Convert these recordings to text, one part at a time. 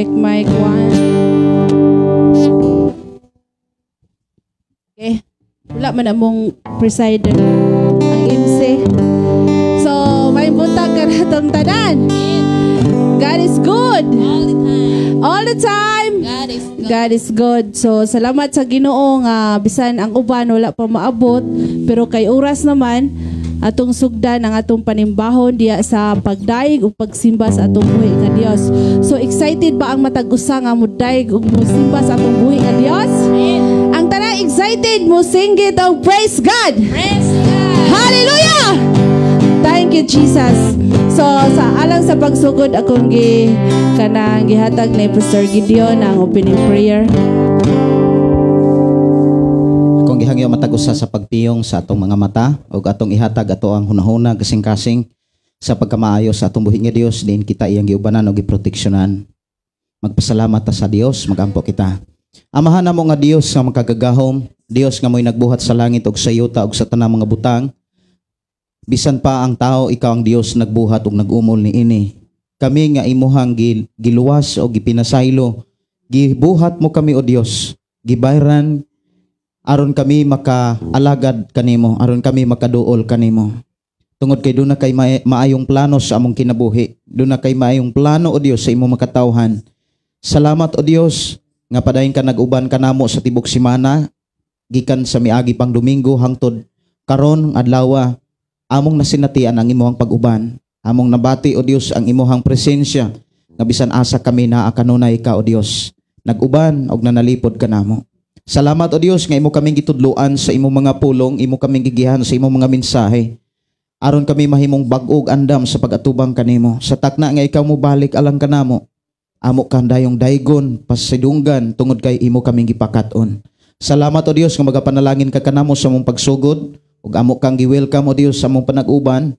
Check mic one. Okay. Wala man among presider ang MC. So, may buntag kanatong tanan. God is good. All the time. All the time. God is good. God is good. So, salamat sa Ginoo nga bisan ang uban wala pa maabot, pero kay oras naman atong sugdan ang atong panimbahon diya sa pagdaig ug pagsimba sa atong buhi nga Dios. So excited ba ang matag usa nga modaig ug mosimba sa atong buhi nga Dios? Amen. Ang tanan excited mo singgit og praise God. Praise God. Hallelujah! Thank you, Jesus. So sa alang sa pagsugod, akong gi kanang gihatag ni Pastor Gideon ang opening prayer. Akong gihangyo matag usa sa pagpiyong sa atong mga mata ug atong ihatag ato ang hunahuna, kasing-kasing sa pagkamaayo sa atong buhi nga Dios, diin kita iyang giubanan ug giproteksyonan. Magpasalamat ta sa Dios, magampo kita. Amahan namo nga Dios nga makagagahom, Dios nga mo'y nagbuhat sa langit ug sa yuta ug sa tanang mga butang. Bisan pa ang tao, ikaw ang Dios nagbuhat ug nag-umol niini. Kami nga imuhang giluwas o gipinasaylo, gibuhat mo kami, o Dios. Gibayran aron kami makaalagad kanimo, aron kami makaduol kanimo. Tungod kay duna kay maayong plano sa among kinabuhi, duna kay maayong plano, o Dios, sa imong makatawhan. Salamat, o Dios, nga padayon ka nag-uban kanamo sa tibok semana, gikan sa miagi pang Domingo hangtod karon adlaw, among nasinatian ang imong pag-uban. Among nabati, o Dios, ang imong presensya nga bisan asa kami naa kanunay ka, o Dios. Nag-uban og nanalipod kanamo. Salamat, o Dios, nga imo kaming gitudloan sa imong mga pulong, imo kaming gigihan sa imong mga mensahe. Aron kami mahimong bag-og andam sa pag-atubang kanimo. Sa takna nga ikaw mo balik alang kanamo, amo kang dayong daygon, pasidunggan, tungod kay imo kaming gipakat-on. Salamat, o Dios, nga magapanalangin ka kanamo sa among pagsugod, ug amo kang gi-welcome, o Dios, sa among panag-uban.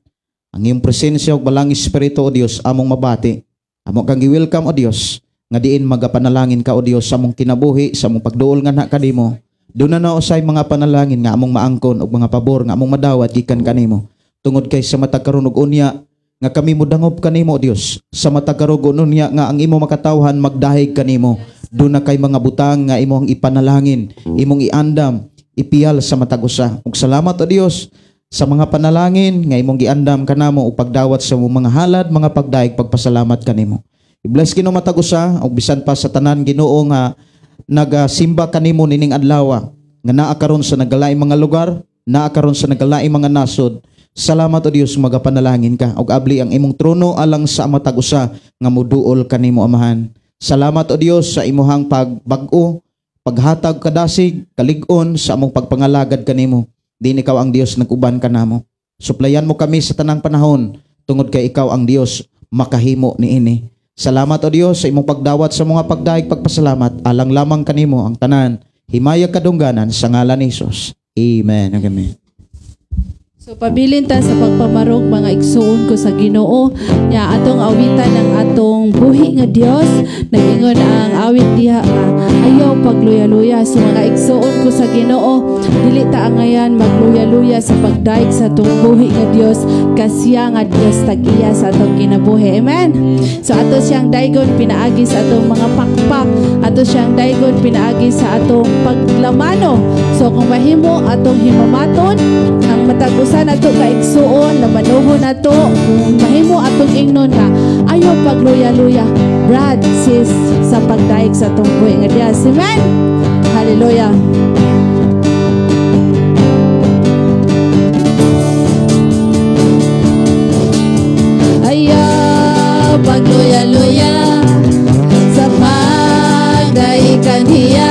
Ang iyong presensya ug balang espiritu, o Dios, among mabati. Amo kang gi-welcome, o Dios, nga diin magapanalangin ka, o Dios, sa among kinabuhi, sa among pagduol nga na kanimo. Doon na usay mga panalangin nga among maangkon ug mga pabor nga among madawat gikan kanimo. Tungod kay sa matag karon ug unya nga kami modangop kanimo, o Dios, sa matag karon ug unya nga ang imo makatawhan magdahig kanimo, doon na kay mga butang nga imong ipanalangin, imong iandam, ipiyal sa matag usa. Ug salamat, o Dios, sa mga panalangin nga imong giandam kanamo ug pagdawat sa imong mga halad, mga pagdahig, pagpasalamat kanimo. I-bless Ginoo matag usa ug bisan pa sa tanan, Ginoo, nga nagasimba kanimo nining adlaw, nga naa karon sa nagalaing mga lugar, naa karon sa nagalaing mga nasod. Salamat, o Dios, magapanalangin ka ug abli ang imong trono alang sa matag usa nga moduol kanimo, Amahan. Salamat, o Dios, sa imuhang pagbag-o, paghatag kadasig, kalig-on sa among pagpangalagad kanimo. Din ikaw ang Dios nag-uban kanamo. Suplayan mo kami sa tanang panahon tungod kay ikaw ang Dios makahimo niini. Salamat, o Dios, sa imong pagdawat sa mga pagdahig, pagpasalamat alang lamang kanimo ang tanan. Himaya kadungganan sa ngalan ni Jesus. Amen. Amen. So pabilin ta sa pagpamarog, mga igsuon ko sa Ginoo, nya atong awitan ang atong buhi nga Dios. Nagingon ang awit diha nga ayaw pagluya-luya. So mga igsuon ko sa Ginoo, dili ta angayan magluya-luya sa pagdaig sa atong buhi nga Dios, kasya nga Dios tag-iya sa atong kinabuhi. Amen. So ato siyang daigon pinaagi sa atong mga pakpak, ato siyang daigon pinaagi sa atong paglamano. So kung mahimo atong himamaton ang matag usa nato ka igsuon, lamanuhon nato. Kung mahimo atong ingnon nga ayaw pagluya-luya, brad, sis, sa pagdaig sa atong buhi nga Dios. Amen. Hallelujah. Ayaw pagluya-luya sa pagdaig kaniya,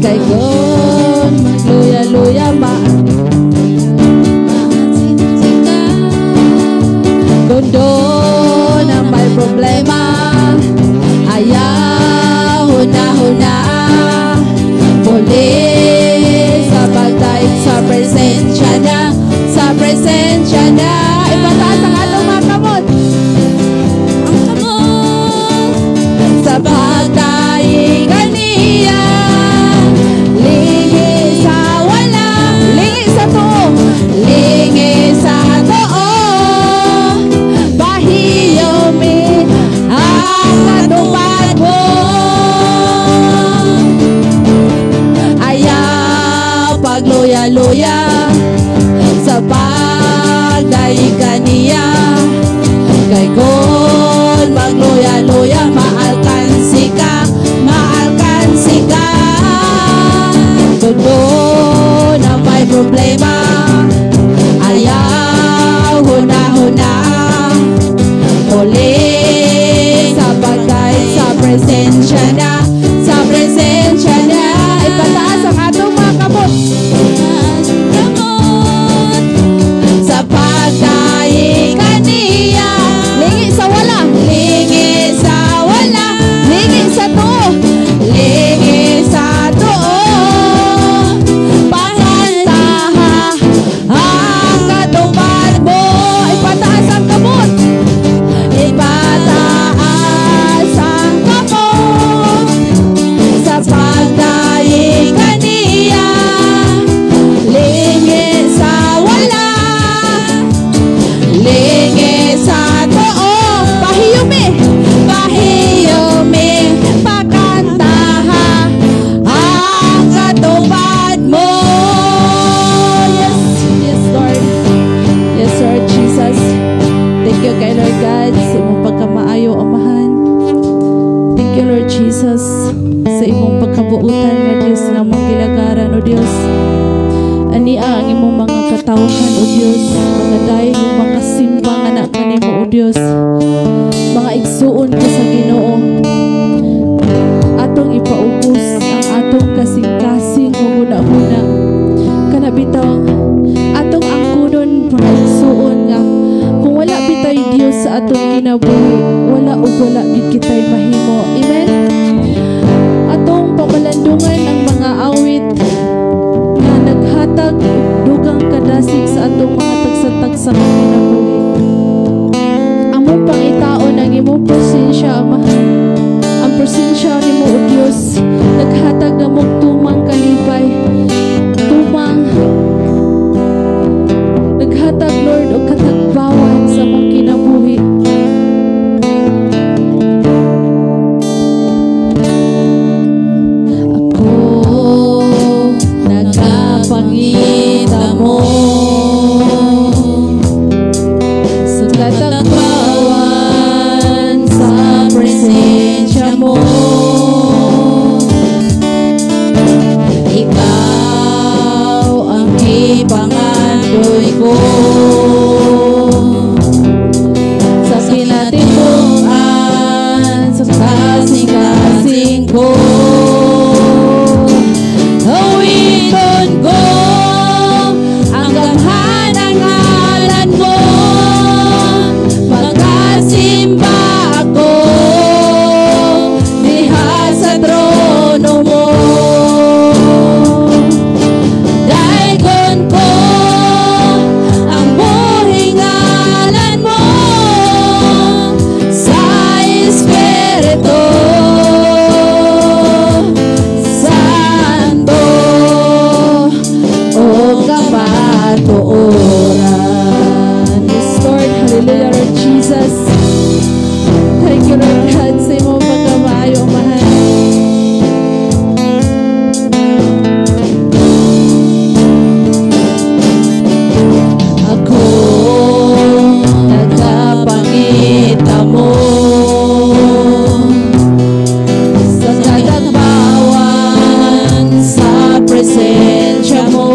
kay kung magluya-luya ma kundo na may problema, ayaw huna-huna, muli sa pagdaig sa presensya na, sa presensya na. Ipataas ang atong mga kamot. Ang kamot sa pagdaig kaniya, lingi sa wala, lingi sa tuo, lingi sa tuo. kay Lord God sa imong pagkamaayo, Amahan. Thank you, Lord Jesus, sa imong pagkabuutan nga Dios nga among gilagaran, O Dios. Ania ang imong mga katawhan, O Dios, mga dayeg ug makasimba nga na kanimo, O Dios. Mga igsuon ko sa Ginoo. Atong ipaubos ang atong kasing-kasing ug huna-huna. Kana bitaw atong angkunon, mga igsuon, nga kung wala bitay Dios sa atong kinabuhi, wala ug wala gid kitay mahimo. Amen. Atong pamalandungan ang mga awit nga naghatag og dugang kadasig sa atong mga tagsa-tagsa nga kinabuhi. Among pangitaon ang imong presensya, Amahan. Ang presensya nimo, O Dios, naghatag namo og tumang kalipay. Tumang naghatag, Lord, og katagbawan sa among kinabuhi. Ako nagapangita mo sa katagbawan sa presensya mo. Ikaw ang ipangandoy ko sa kinatibukan, sa kasing-kasing ko. Awiton ko ang gamhanang ngalan mo. Magasimba ako diha sa trono mo. Daygon ko ang buhing ngalan mo sa Espiritu Santo o kamatuoran. Yes, Lord. Hallelujah, Lord Jesus. Thank you, Lord God, sa imong pagkamaayo, Amahan. Ako nagapangita mo sa katagbawan sa presensya mo.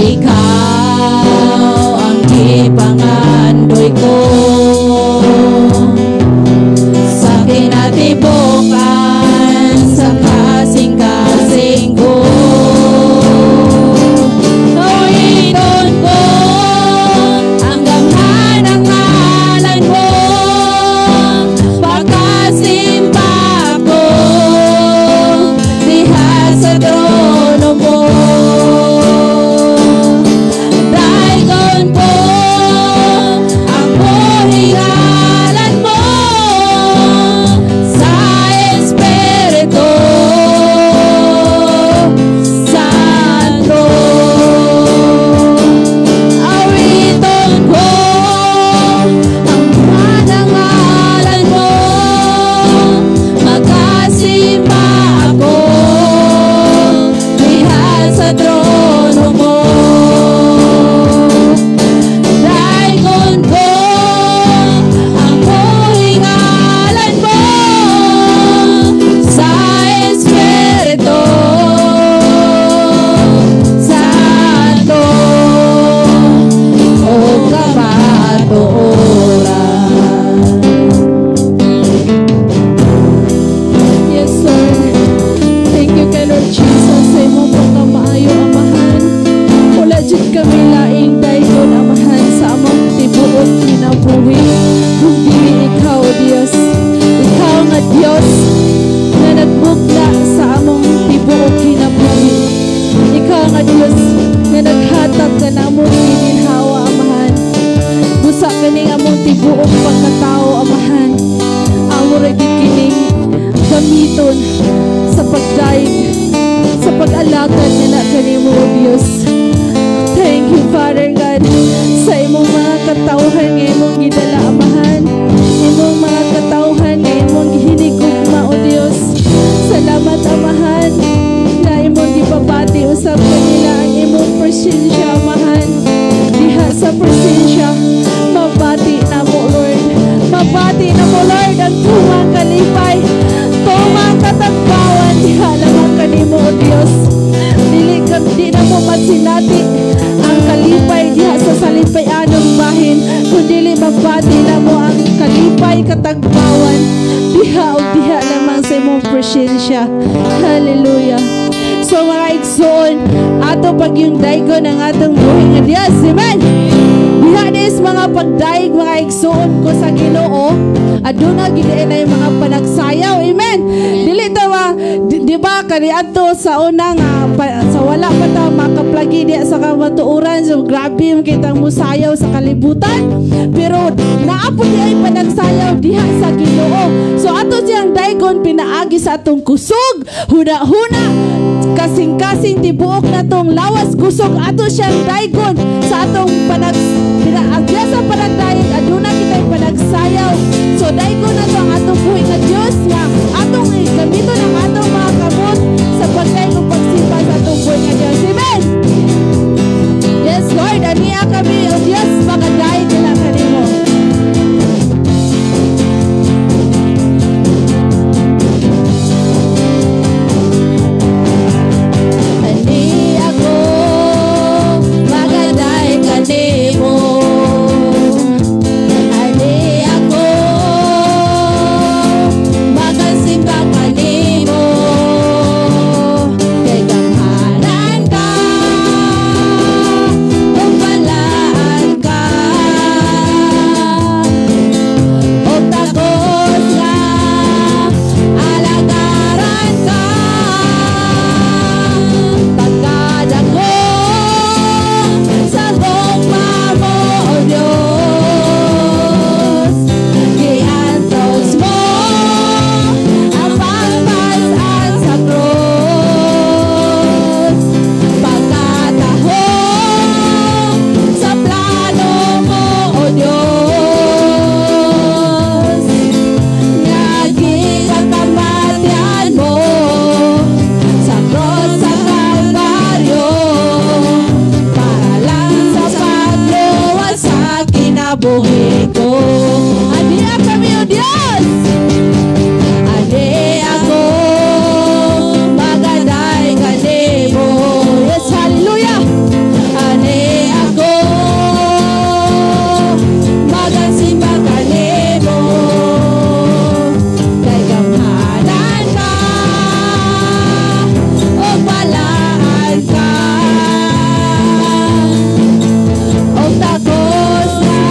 Ikaw ang ipangandoy ko sa kinatibukan, sa kasing-kasing ko. Awiton ko ang gamhanang ngalan mo. Pagkasimba ko diha sa trono mo. Daygon ko ang buhing ngalan mo sa Espiritu Santo. Awiton ko ang panangalan mo. Magasimba ako diha sa trono mo. Daygon ko ang buhing ngalan mo sa Espiritu Santo o kamatuoran. Yes, Lord. Thank you kay Lord Jesus sa imong pagkamaayo, Amahan. Wala jud kami laing daygon, Amahan, sa among tibuok kinabuhi kung dili ikaw, Dios. Ikaw nga Dios nga nagbugna sa among tibuok kinabuhi. Ikaw nga Dios nga naghatag kanamong gininhawa, Amahan. Busa kining among tibuok pagkatao, Amahan. Amo ra gyud kining gamiton sa pagdayeg, sa pag-alagad nga na kanimo, O Dios. Thank you, Father God, sa imong mga katawhan nga imong gidala, Amahan. Imong mga katawhan nga imong gihinigugma, O Dios. Salamat, Amahan, na imong gipabati usab kanila ang imong presensya, Amahan, diha sa sa presensya, mabati na mo, Lord. Mabati na mo, Lord, ang tumang kalipay, tumang katagbawan, diha lamang kanimo, O Dios. Dili ka, di na mo masinati ang kalipay diha sa salipayanong bahin, kundi mabati na mo ang kalipay, katagbawan, diha o diha lamang sa imong presensya. Hallelujah. So mga igsoon, ato pag yung daygon ang atong buhi nga Dios. Amen. Diha is mga pagdaig, mga igsoon ko sa Ginoo, aduna gid na yung mga panagsayaw. Amen. Dili ta ba di ba kaniadto sa una nga sa wala pa ta makaplagi diha sa kamatuoran, so grabe yung kitang musayaw sa kalibutan, pero naa po di ay panagsayaw diha sa Ginoo. So ato siyang daygon pinaagi sa atong kusog, huna-huna, kasing-kasing tibuok na tong lawas kusog, ato siyang daygon sa atong pinaagya sa panagdayeg, aduna kita'y panagsayaw. So daygon na to ang atong buhi nga Dios nga atong gamiton ang atong mga kamot sa pagdayeg ug pagsimba sa atong buhi nga Dios. Amen. Yes, Lord, aniya kami, O Dios, makadayeg nila kanimo. Ani ako magaday kanimo, ani ako magasimba kanimo, kay gamhanan ka ug balaan ka, ug takos nga alagaran ka, pagkadako sa gugma mo, O Dios, giantos mo ang pagpas-an sa krus, pagkatahong sa plano mo, O Dios, nga gikakamatian mo sa krus sa Kalbaryo, para lang sa pagluwas sa kinabuhi ko. Aniya kami, O Dios. Ani ako magaday kanimo. Yes, hallelujah. Ani ako magasimba kanimo, kay gamhanan ka ug balaan ka, ug takos nga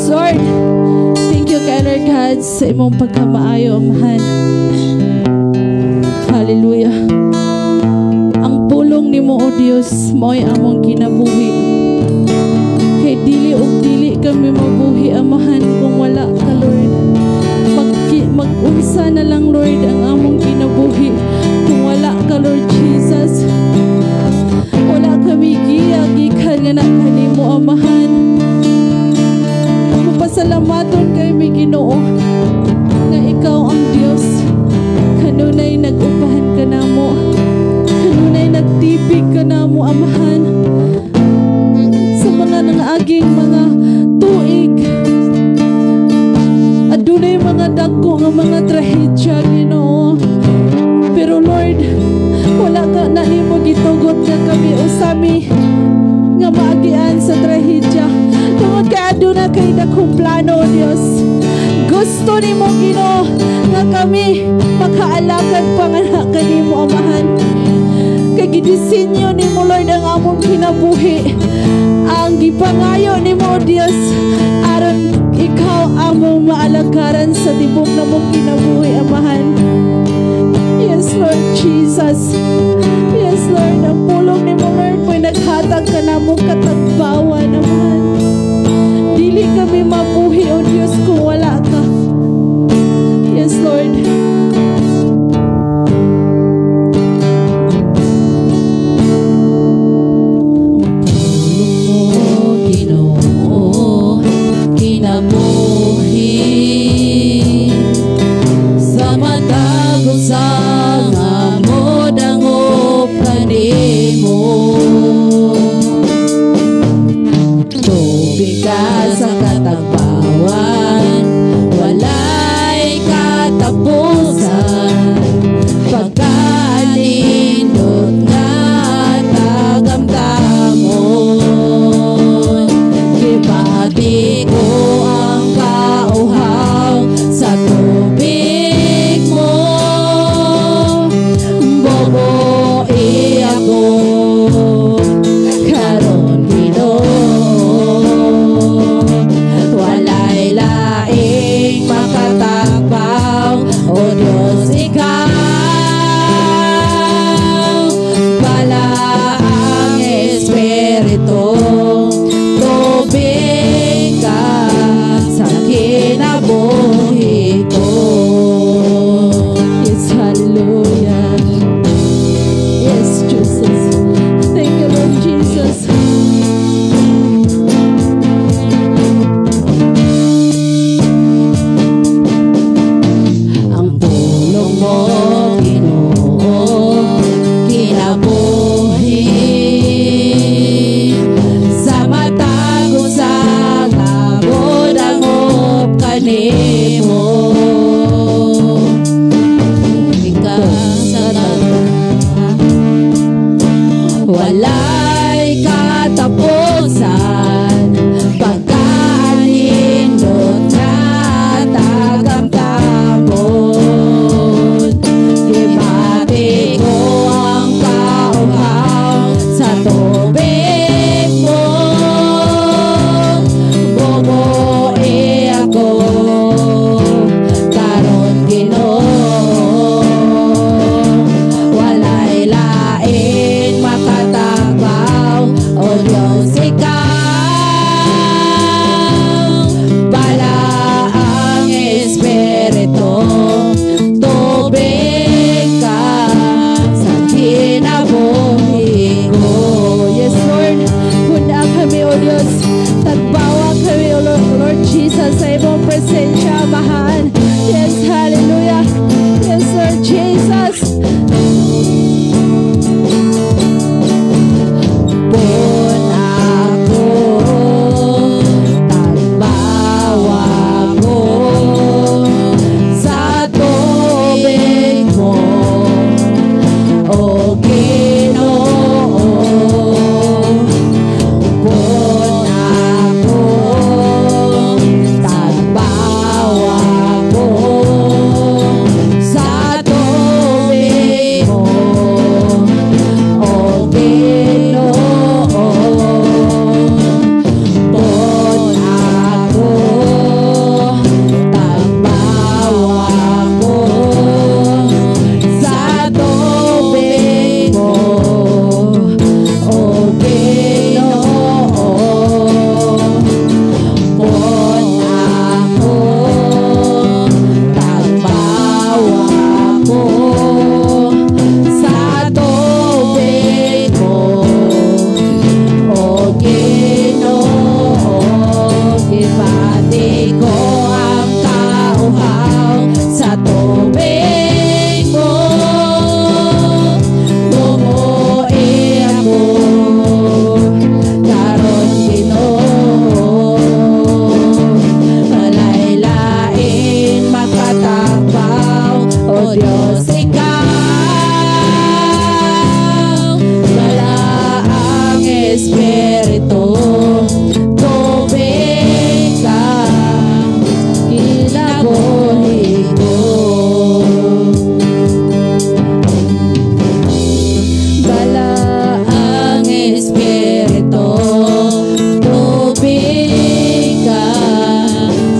Yes, Lord. Thank you kay Lord God sa imong pagkamaayo, Amahan. Hallelujah. Ang pulong nimo, O Dios, mao'y among kinabuhi. Kay dili og dili kami mabuhi, Amahan, kung wala ka, Lord. Mag-unsa na lang, Lord, ang among kinabuhi kung wala ka, Lord Jesus. Wala kami giya gikan nga na kanimo, Amahan. Mapasalamaton kami, Ginoo, nga ikaw ang Dios. Kanunay nag-upahan ka namo. Kanunay nagtipig ka namo, Amahan. Sa mga nangaaging mga tuig, adunay mga dagko nga mga trahedya, Ginoo. Pero Lord, wala ka na nimo gitugot nga kami usami nga maagian sa trahedya. Tungod kay aduna kay dakong plano, O Dios. Gusto nimo, Ginoo, nga kami makaalagad pa nga na kanimo, Amahan. Kay gidisenyo nimo, Lord, ang among kinabuhi. Ang gipangayo nimo, O Dios, aron ikaw among maalagaran sa tibok namong kinabuhi, Amahan. Yes, Lord Jesus. Yes, Lord, ang pulong nimo, Lord, mo'y naghatag ka namong katagbawan, Amahan. Dili kami mabuhi, O Dios, kung wala ka. Yes, Lord. Ang pulong mo, Ginoo, kinabuhi sa matag usa nga modangop kanimo. Tubig ka sa katagbawan, walay katapusan, pagkalindot nga tagamtamon. Gibati ko ang kauhaw sa tubig mo, bubui ako karon, Ginoo. Walay laing makatagbaw, O Dios, ikaw bala ang Espiritu, tubig ka sa kinabuhi ko. Yes, hallelujah. Yes, Jesus. Thank you, Lord Jesus. Ang pulong mo, Ginoo, kinabuhi sa matag usa nga modangop kanimo. Ika sa walay katapusan, pagkalindot nga tagamtamon. Gibati ko ang kauhaw sa tubig mo, bubui ako karon, Ginoo. Walay lain makatagbaw, O Dios, ikaw bala ang Espiritu, tubig ka sa kinabuhi ko. Yes, Lord, punda kami, O Dios. Tagbawa kami, O Lord, Lord Jesus, sa imong presensya, Amahan. Yes, hallelujah. Yes, Lord Jesus. Pun ako, tagbawa ko sa tubig mo, O Ginoo. Pun ako, tagbawa Ko ang kauhaw sa tubig mo. Bumuhi ako karon, Ginoo. Walay lain makatagbaw, O Diyos, ikaw. Balaang Espiritu, tubig ka kinabuhi ko. Balaang Espiritu, tubig ka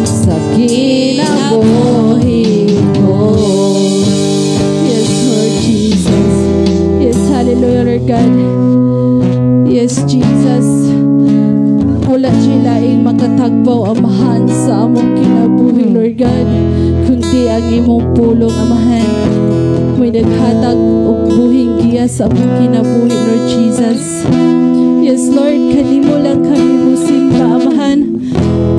sa kinabuhi ko. Yes, Lord Jesus. Yes, hallelujah, Lord God. Yes, Jesus. Wala juy laing makatagbaw, Amahan, sa among kinabuhi, Lord God, kundi ang imong pulong, Amahan. May naghatag og buhing giya sa among kinabuhi, Lord Jesus. Yes, Lord, kanimo lang kami musimba, Amahan.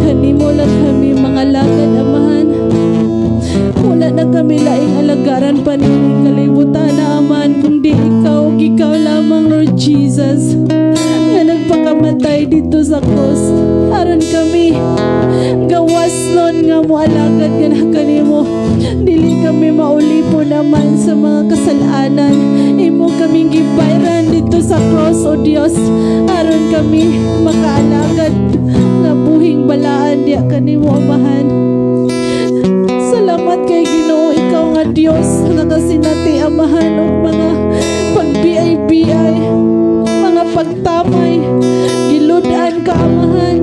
Kanimo lang kami mga lagad, Amahan. Wala na kami laing alagaran pa nining kalibutan na, Amahan, kundi ikaw ug ikaw lamang, Lord Jesus, nga nagpakamatay dito sa cross aron kami gawas nun nga moalagad nga na kanimo. Dili kami maulipon naman sa mga kasalanan. Imo kaming gibayran dito sa cross, O Dios, aron kami makaalagad nga buhing balaan diya kanimo, Amahan. Salamat kay Ginoo, ikaw nga Dios nakasinati, Amahan, og mga pagbiay-biay, mga pagtamay. Gilud-an ka, Amahan.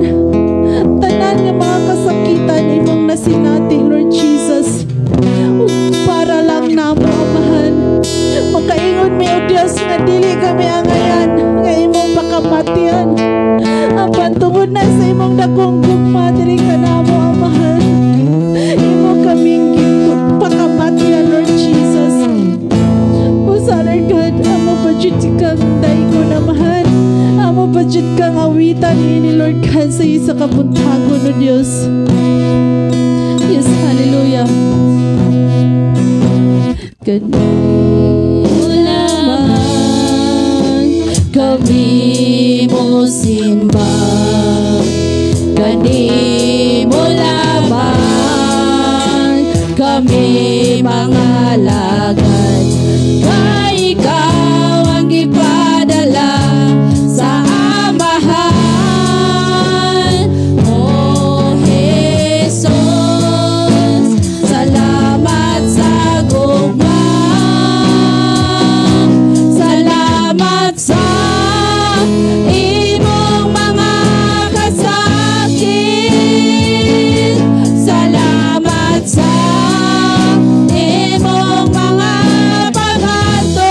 Tanan nga mga kasakitan imong nasinati, Lord Jesus. Ug para lang namo, Amahan. Makaingon mi, O Dios, nga dili kami angayan nga imong pakamatian. Apan tungod na sa imong dakong gugma diri kanamo, Amahan, imo kaming pakamatian, Lord Jesus. Busa, Lord God, amo pa jud kang daygon, Amahan. Amo pa jud kang awitan ini, Lord God, sa isa ka buntagon, O Dios. Yes, hallelujah. Kanimo Lamang kami mo simba, kanimo lamang kami mga lagad, kay ikaw ang gipadala sa Amahan. O Jesus, salamat sa gugma, salamat sa imong mga kasakit, salamat sa imong mga paghantos.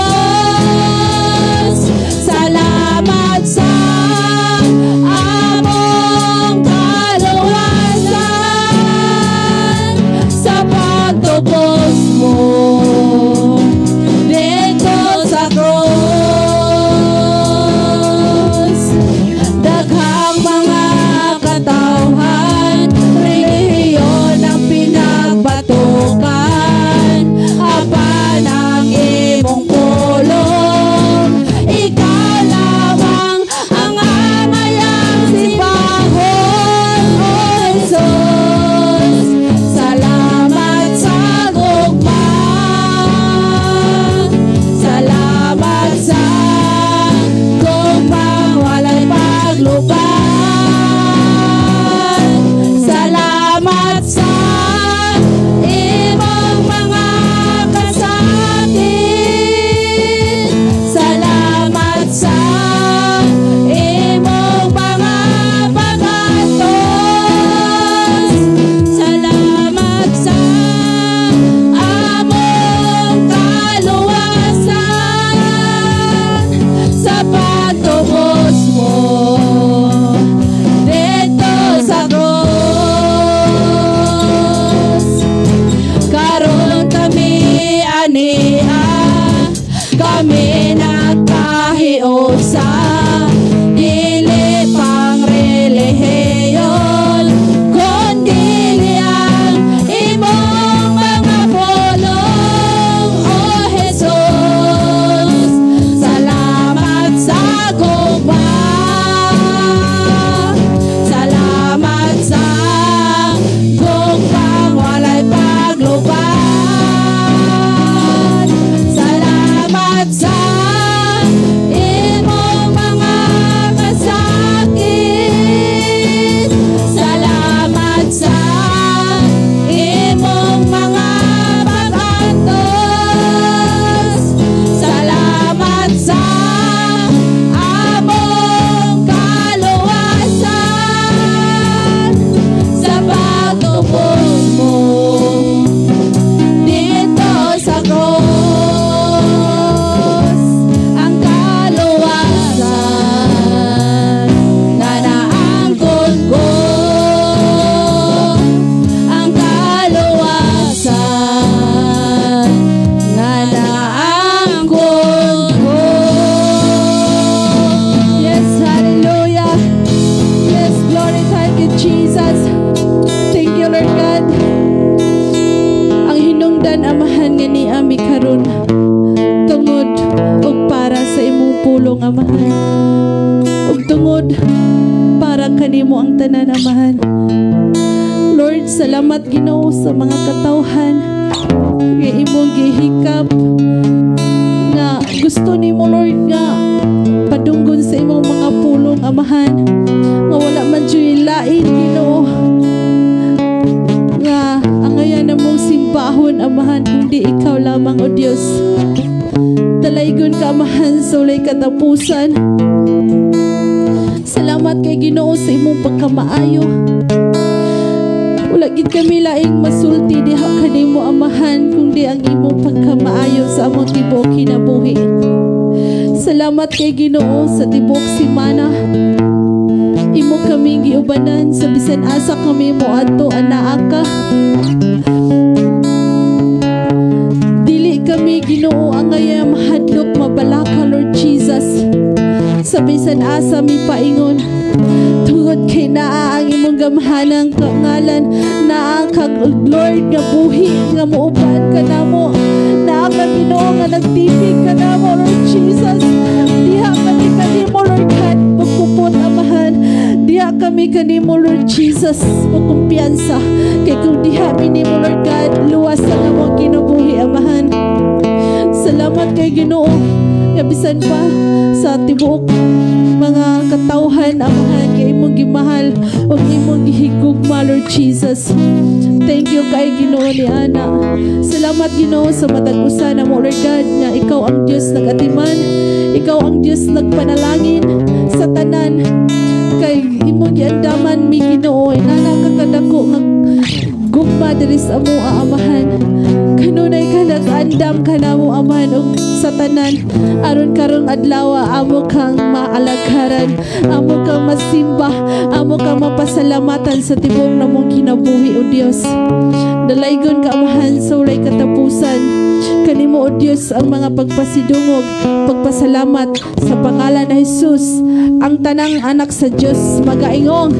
you, Jesus. Thank you, Lord God. Ang hinungdan, Amahan, nga ni ami karon tungod og para sa imong pulong, Amahan, ug tungod para kanimo ang tanan, Amahan. Lord, salamat, Ginoo, sa mga katawhan nga imong gihikap nga gusto nimo, Lord, nga padunggon sa imong mga pulong, Amahan, nga wala man juy lain, Ginoo, nga angayan namong simbahon, Amahan, kundi ikaw lamang, O Dios. Dalaygon ka, Amahan, sa walay katapusan. Salamat kay Ginoo sa imong pagkamaayo. Wala gid kami laing masulti diha kanimo, Amahan, kundi ang imong pagkamaayo sa among tibuok kinabuhi. Salamat kay Ginoo sa tibuok simana. Imo kaming giubanan sa bisan asa kami moadto, anaa ka. Dili kami, Ginoo, angay mahadlok, mabalaka, Lord Jesus. Sa bisan asa mi paingon, tungod kay naa ang imong gamhanang ngalan, naa ka, Lord, nga buhi nga muuban ka namo, naa ka, Ginoo, nga nagtipig ka namo, Lord Jesus. Diha kami kanimo, Lord God, magkupot, Amahan. Diha kami kanimo, Lord Jesus, magkumpiyansa kay kung diha mi nimo, Lord God, luwas ang among kinabuhi, Amahan. Salamat kay Ginoo nga bisan pa sa tibuok mga katawhan, Amahan, kay imong gimahal ug imong gihigugma, Lord Jesus. Thank you kay Ginoo ni ana. Salamat, Ginoo, sa matag usa namo, Lord God, nga ikaw ang Dios nagatiman, ikaw ang Dios nagpanalangin sa tanan, kay imong giandaman mi, Ginoo, inana ka kadako nga gugma diri sa amo, Amahan. Kanunay ka nag-andam ka namo, Amahan, ug sa tanan aron karong adlaw amo kang maalagharan, amo kang masimba, amo kang mapasalamatan sa tibuok namong kinabuhi, O Dios. Dalaygon ka, Amahan, sa walay katapusan. Kanimo, O Dios, ang mga pagpasidungog, pagpasalamat sa pangalan ni Jesus. Ang tanang anak sa Dios magaingong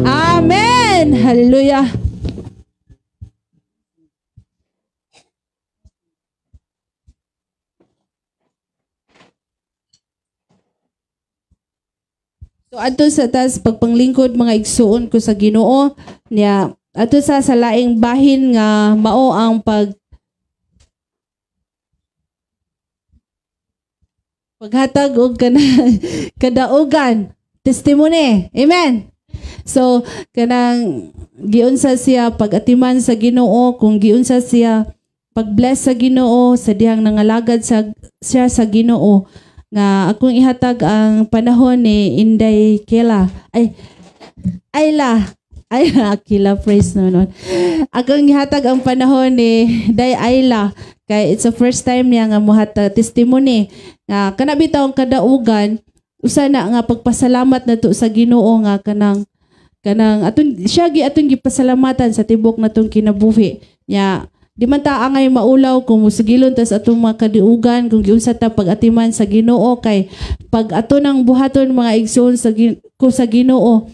Amen. Hallelujah. So adto sa tas pagpanglingkod, mga igsuon ko sa Ginoo niya, adto sa laing bahin nga mao ang paghatag og kadaugan, testimony. Amen. So kanang giunsa siya pag-atiman sa Ginoo, kung giunsa siya pag-bless sa Ginoo sa dihang nangalagad sa siya sa Ginoo, nga akong ihatag ang panahon ni Inday Kela. Ay, Ayla. Ayla, Kela, praise no nun. Akong ihatag ang panahon ni Day Ayla. Kay it's the first time niya nga muhatag testimony. Nga kana bitaw ang kadaugan, usa na nga pagpasalamat nato sa Ginoo nga kanang atong siya gi atong gipasalamatan sa tibok natong kinabuhi. Nya di man ta angay maulaw kung musigilon tas atong mga kadiugan kung giunsa ta pag-atiman sa Ginoo, kay pag ato nang buhaton, mga igsoon sa ko sa Ginoo,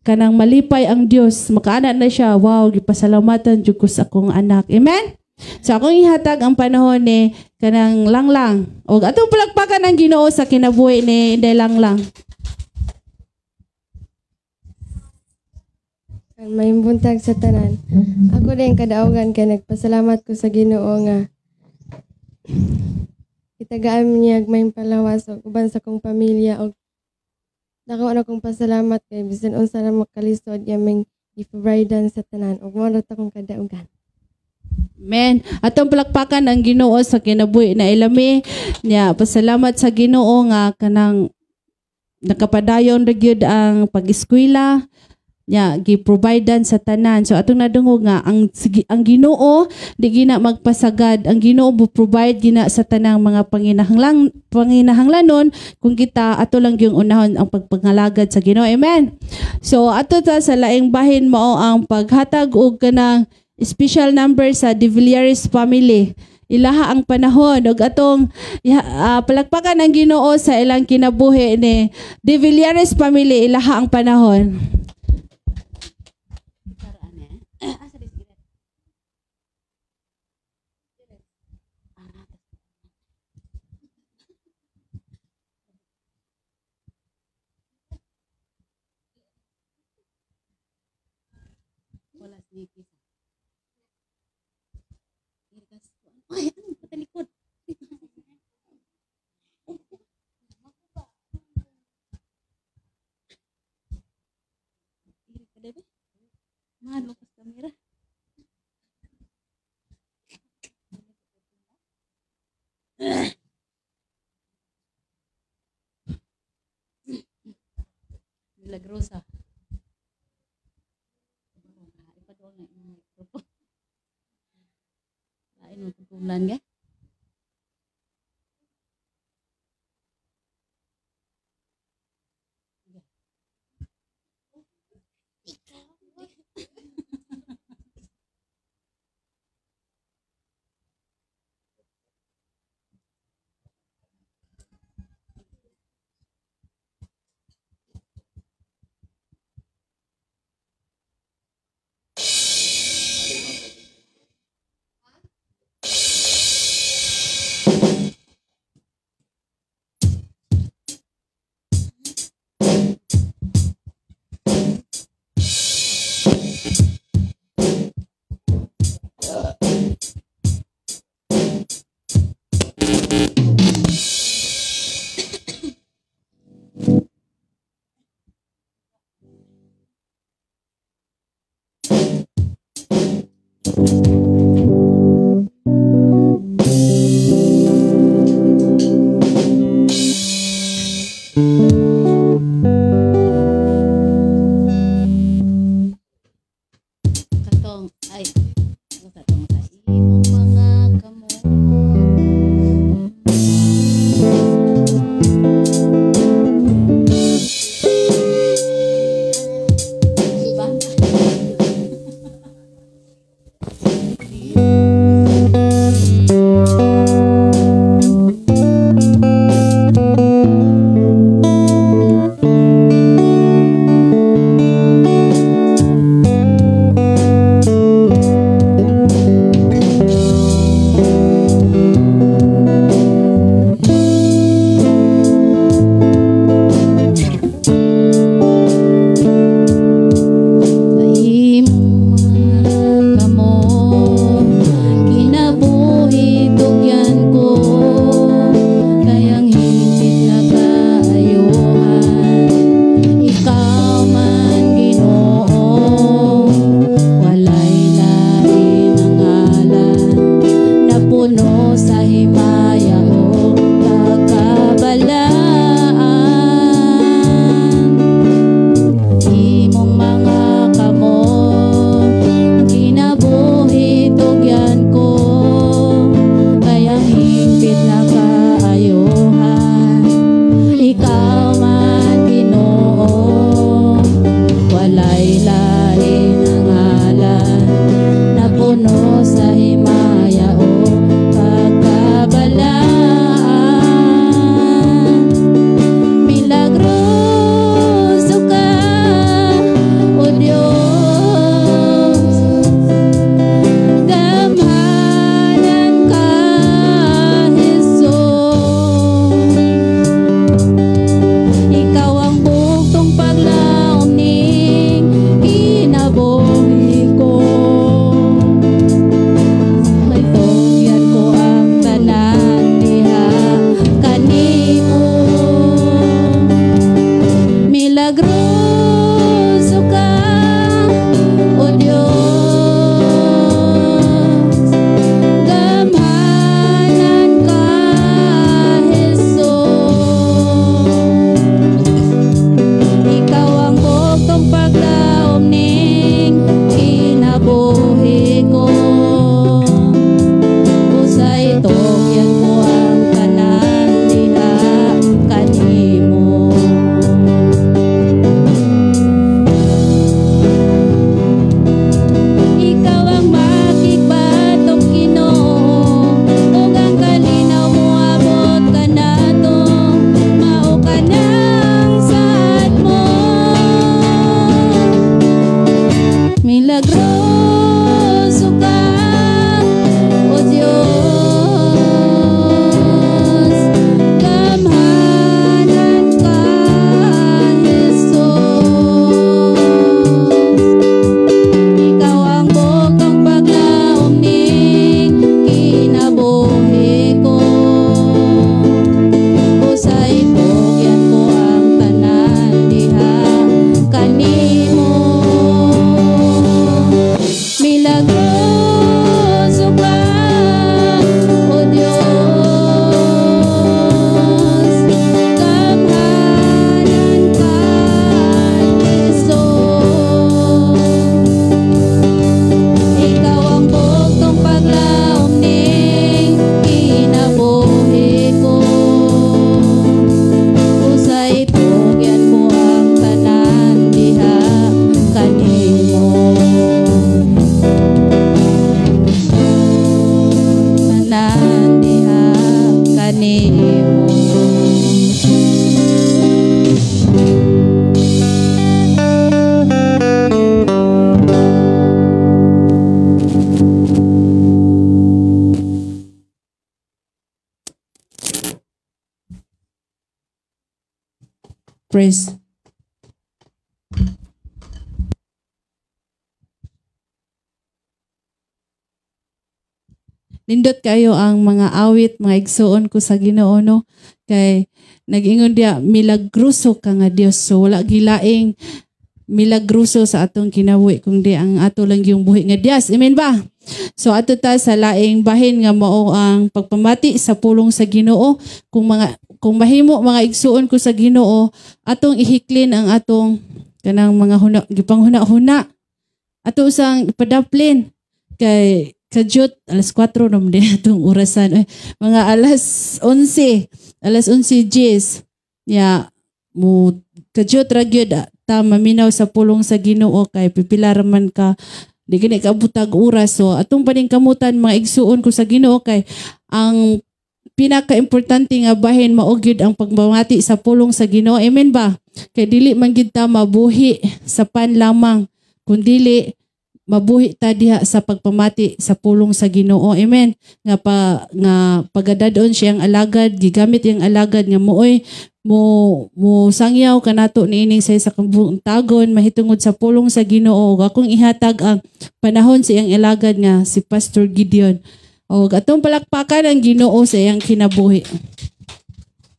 kanang malipay ang Dios, makaana na siya, wow, gipasalamatan jud ko sa akong anak. Amen. So akong ihatag ang panahon ni kanang Langlang, og atong palakpakan ang Ginoo sa kinabuhi ni Inday Langlang. May buntag sa tanan. Ako din kadaugan kay nagpasalamat ko sa Ginoo nga itagaan niya may palawas og uban sa kong pamilya, og dako na kong pasalamat kay bisan unsa na makalisod yaming i-providean sa tanan, og mao ra ta kong kadaugan. Amen. Atong palakpakan ang Ginoo sa kinabuhi na ilami niya. Pasalamat sa Ginoo nga kanang nakapadayon ra gyud ang pag-eskwela nya, gi-providean sa tanan. So atong nadungog nga ang Ginoo di gina magpasagad, ang Ginoo mo-provide gina sa tanang mga panginahanglanon kung kita ato lang yung unahon ang pagpangalagad sa Ginoo. Amen. So ato ta sa laing bahin mao ang paghatag og kanang special number sa De Villares family. Ilaha ang panahon ug atong palakpakan ang Ginoo sa ilang kinabuhi ni De Villares family. Ilaha ang panahon. Ni Kisa. Ay, ano patalikod? Iri ka debe. Mahal ka sa kamera. Milagrosa. Ipadol na yung microphone. Lain mo pagkumlan ga? Praise. Nindot kayo ang mga awit, mga igsuon ko sa Ginoo, no? Kay nag-ingon diya, milagroso ka nga Dios. So wala gilaing milagroso sa atong kinabuhi kung di ang ato lang yung buhi nga Dios. Amen ba? So ato ta sa laing bahin nga mao ang pagpamati sa pulong sa Ginoo. Kung mahimo mga igsuon ko sa Ginoo, atong ihiklin ang atong kanang mga huna, gipanghuna-huna. Ato usang ipadaplin kay kadyot alas 4 naman din atong orasan. Ay, mga alas 11, alas 11 Gs. Ya, mo kadyot ra gyud ta maminaw sa pulong sa Ginoo kay pipila ra man ka di gani kaabutag oras. So atong paningkamutan mga igsuon ko sa Ginoo kay ang pinakaimportante nga bahin mao gyud ang pagmamati sa pulong sa Ginoo. Amen ba? Kay dili man gyud ta mabuhi sa pan lamang kundili mabuhi ta diha sa pagpamati sa pulong sa Ginoo. Amen. Nga pa nga pagadadon siyang alagad, gigamit iyang alagad nga mooy mo mo sangyaw kanato niining sa isa tagon mahitungod sa pulong sa Ginoo. Ug akong ihatag ang panahon sa iyang alagad nga si Pastor Gideon. Og atong palakpakan ang Ginoo sa iyang kinabuhi.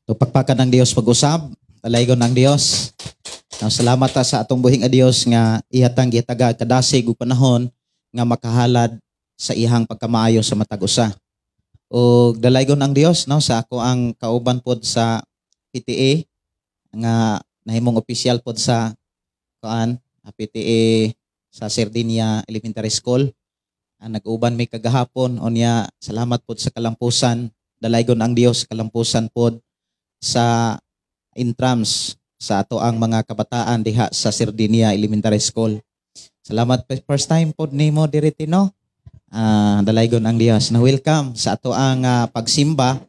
To pakpakan ang Dios pag-usab, talaygon ang Dios. Now, salamat ta sa atong buhing a Dios nga ihatang gihataga kadasig ug panahon nga makahalad sa iyang pagkamaayo sa matag usa. Og dalaygon ang Dios, no, sa ako ang kauban pod sa PTA nga nahimong opisyal pod sa kuan PTA sa Sardinia Elementary School. Nag-uban mi kagahapon unya salamat pod sa kalampusan. Dalaygon ang Dios kalampusan pod sa intrams sa ato ang mga kabataan diha sa Sardinia Elementary School. Salamat first time pod nimo diri Tino. Dalaygon ang Dios. Na welcome sa ato ang pagsimba.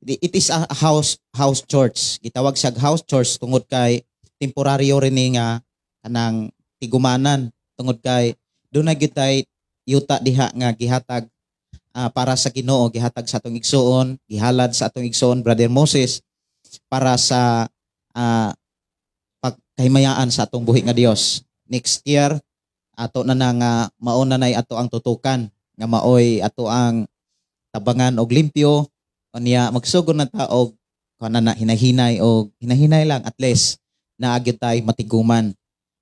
It is a house church. Gitawag siya house church tungod kay temporaryo rin ni nga kanang tigumanan tungod kay dunay gyud tay yuta diha nga gihatag para sa Ginoo, gihatag sa atong igsuon, gihalad sa atong igsuon Brother Moses para sa pagkahimayaan sa atong buhi nga Dios. Next year ato na nga mauna nay ato ang tutukan nga maoy ato ang tabangan og limpyo unya magsugod na ta og kuan na hinahinay og hinahinay lang at least naa gyud tay matiguman.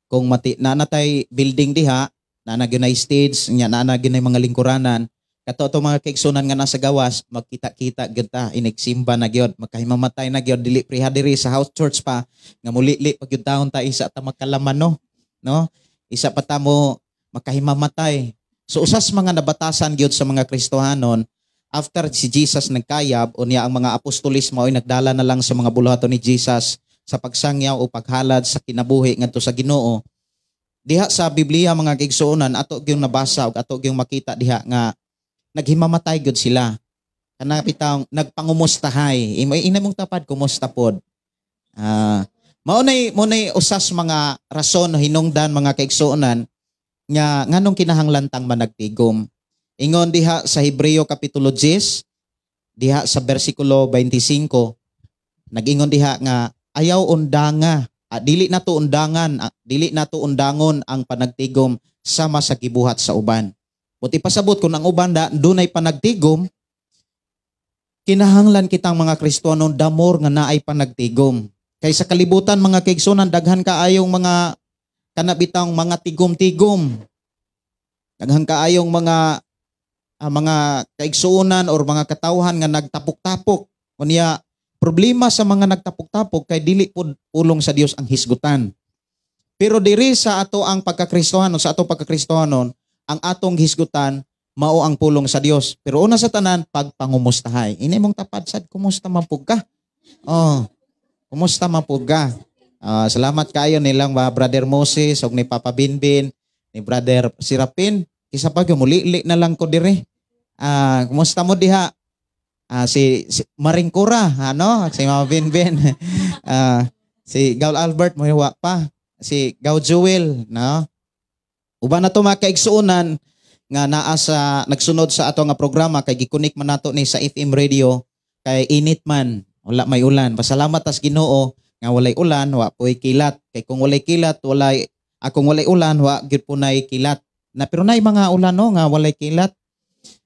Kung mati naa na tay building diha, naa na gyud nay stage nya, naa na gyud nay mga lingkuranan, kato ato mga kaigsunan nga nasa gawas magkita-kita gyud ta inigsimba na gyud, magkahimamatay na gyud, dili priha diri sa house church pa nga mulili pa gyud taon ta isa ta magkalaman, no, isa pa ta mo makahimamatay. So usas mga nabatasan gyud sa mga Kristohanon after si Jesus nagkayab unya ang mga apostolis maoy nagdala na lang sa mga buluhaton ni Jesus sa pagsangyaw o paghalad sa kinabuhi ngadto sa Ginoo. Diha sa Biblia mga kaigsuonan ato gyud nabasa ug ato gyud makita diha nga naghimamatay gyud sila. Kana bitawng nagpangumustahay. Ina mong tapad kumusta pod. Mao nay usas mga rason hinungdan mga kaigsuonan nga nganong kinahanglan tang managtigom. Ingon diha sa Hebreo kapitulo 10 diha sa bersikulo 25 nag-ingon diha nga ayaw undanga, dili nato undangan, dili nato undangon ang panagtigom sama sa gibuhat sa uban. Buti pasabot kung ang uban da dunay panagtigom, kinahanglan kitang mga Kristohanon damor nga naay panagtigom. Kay sa kalibutan mga kaigsunan daghan kaayong mga kanabitang mga tigom-tigom. Daghan kaayong mga mga kaigsuonan or mga katawhan nga nagtapok-tapok. Unya problema sa mga nagtapok-tapok kay dili pud pulong sa Dios ang hisgutan. Pero diri sa ato ang pagkakristohanon, sa ato pagkakristohanon, ang atong hisgutan mao ang pulong sa Dios. Pero una sa tanan, pagpangumustahay. Ini mong tapad sad, kumusta man pug ka? Oh, kumusta man pug ka? Salamat kayo nilang ba Brother Moses og ni Papa Binbin, ni Brother Sirapin. Isa pa gyud mulili na lang ko dire. Kumusta mo diha? Si Maringkura, ano? Si Mama Binbin. Si Gaul Albert mohiwa pa. Si Gaul Jewel, no? Uban na to mga kaigsuonan nga naa sa nagsunod sa ato nga programa kay gikunik man nato ni sa FM radio kay init man, wala may ulan. Pasalamat tas Ginoo Nga walay ulan, wa po'y kilat. Kay kung walay kilat, walay akong walay ulan, wa gyud po nay kilat. Na pero nay mga ulan, no, nga walay kilat.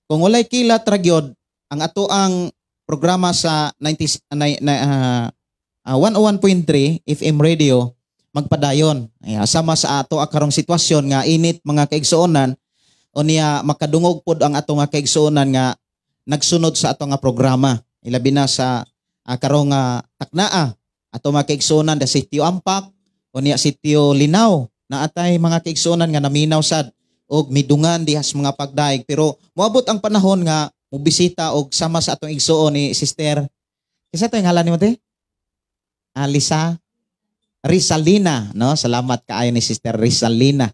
Kung walay kilat ra gyud, ang ato ang programa sa 90 na, na, 101.3 FM radio magpadayon. Ay, sama sa ato karong sitwasyon nga init, mga kaigsuonan, unya makadungog pod ang ato nga kaigsuonan nga nagsunod sa ato nga programa. Ilabi na sa karong taknaa ato mga kaigsuonan da Sitio Ampak, unya Sitio Linaw, na atay mga kaigsuonan nga naminaw sad og midungan diha sa mga pagdaig, pero moabot ang panahon nga mobisita og sama sa atong igsuon ni Sister, kinsa to ngalan nimo, te? Alisa Rizalina, no? Salamat kaayo ni Sister Rizalina.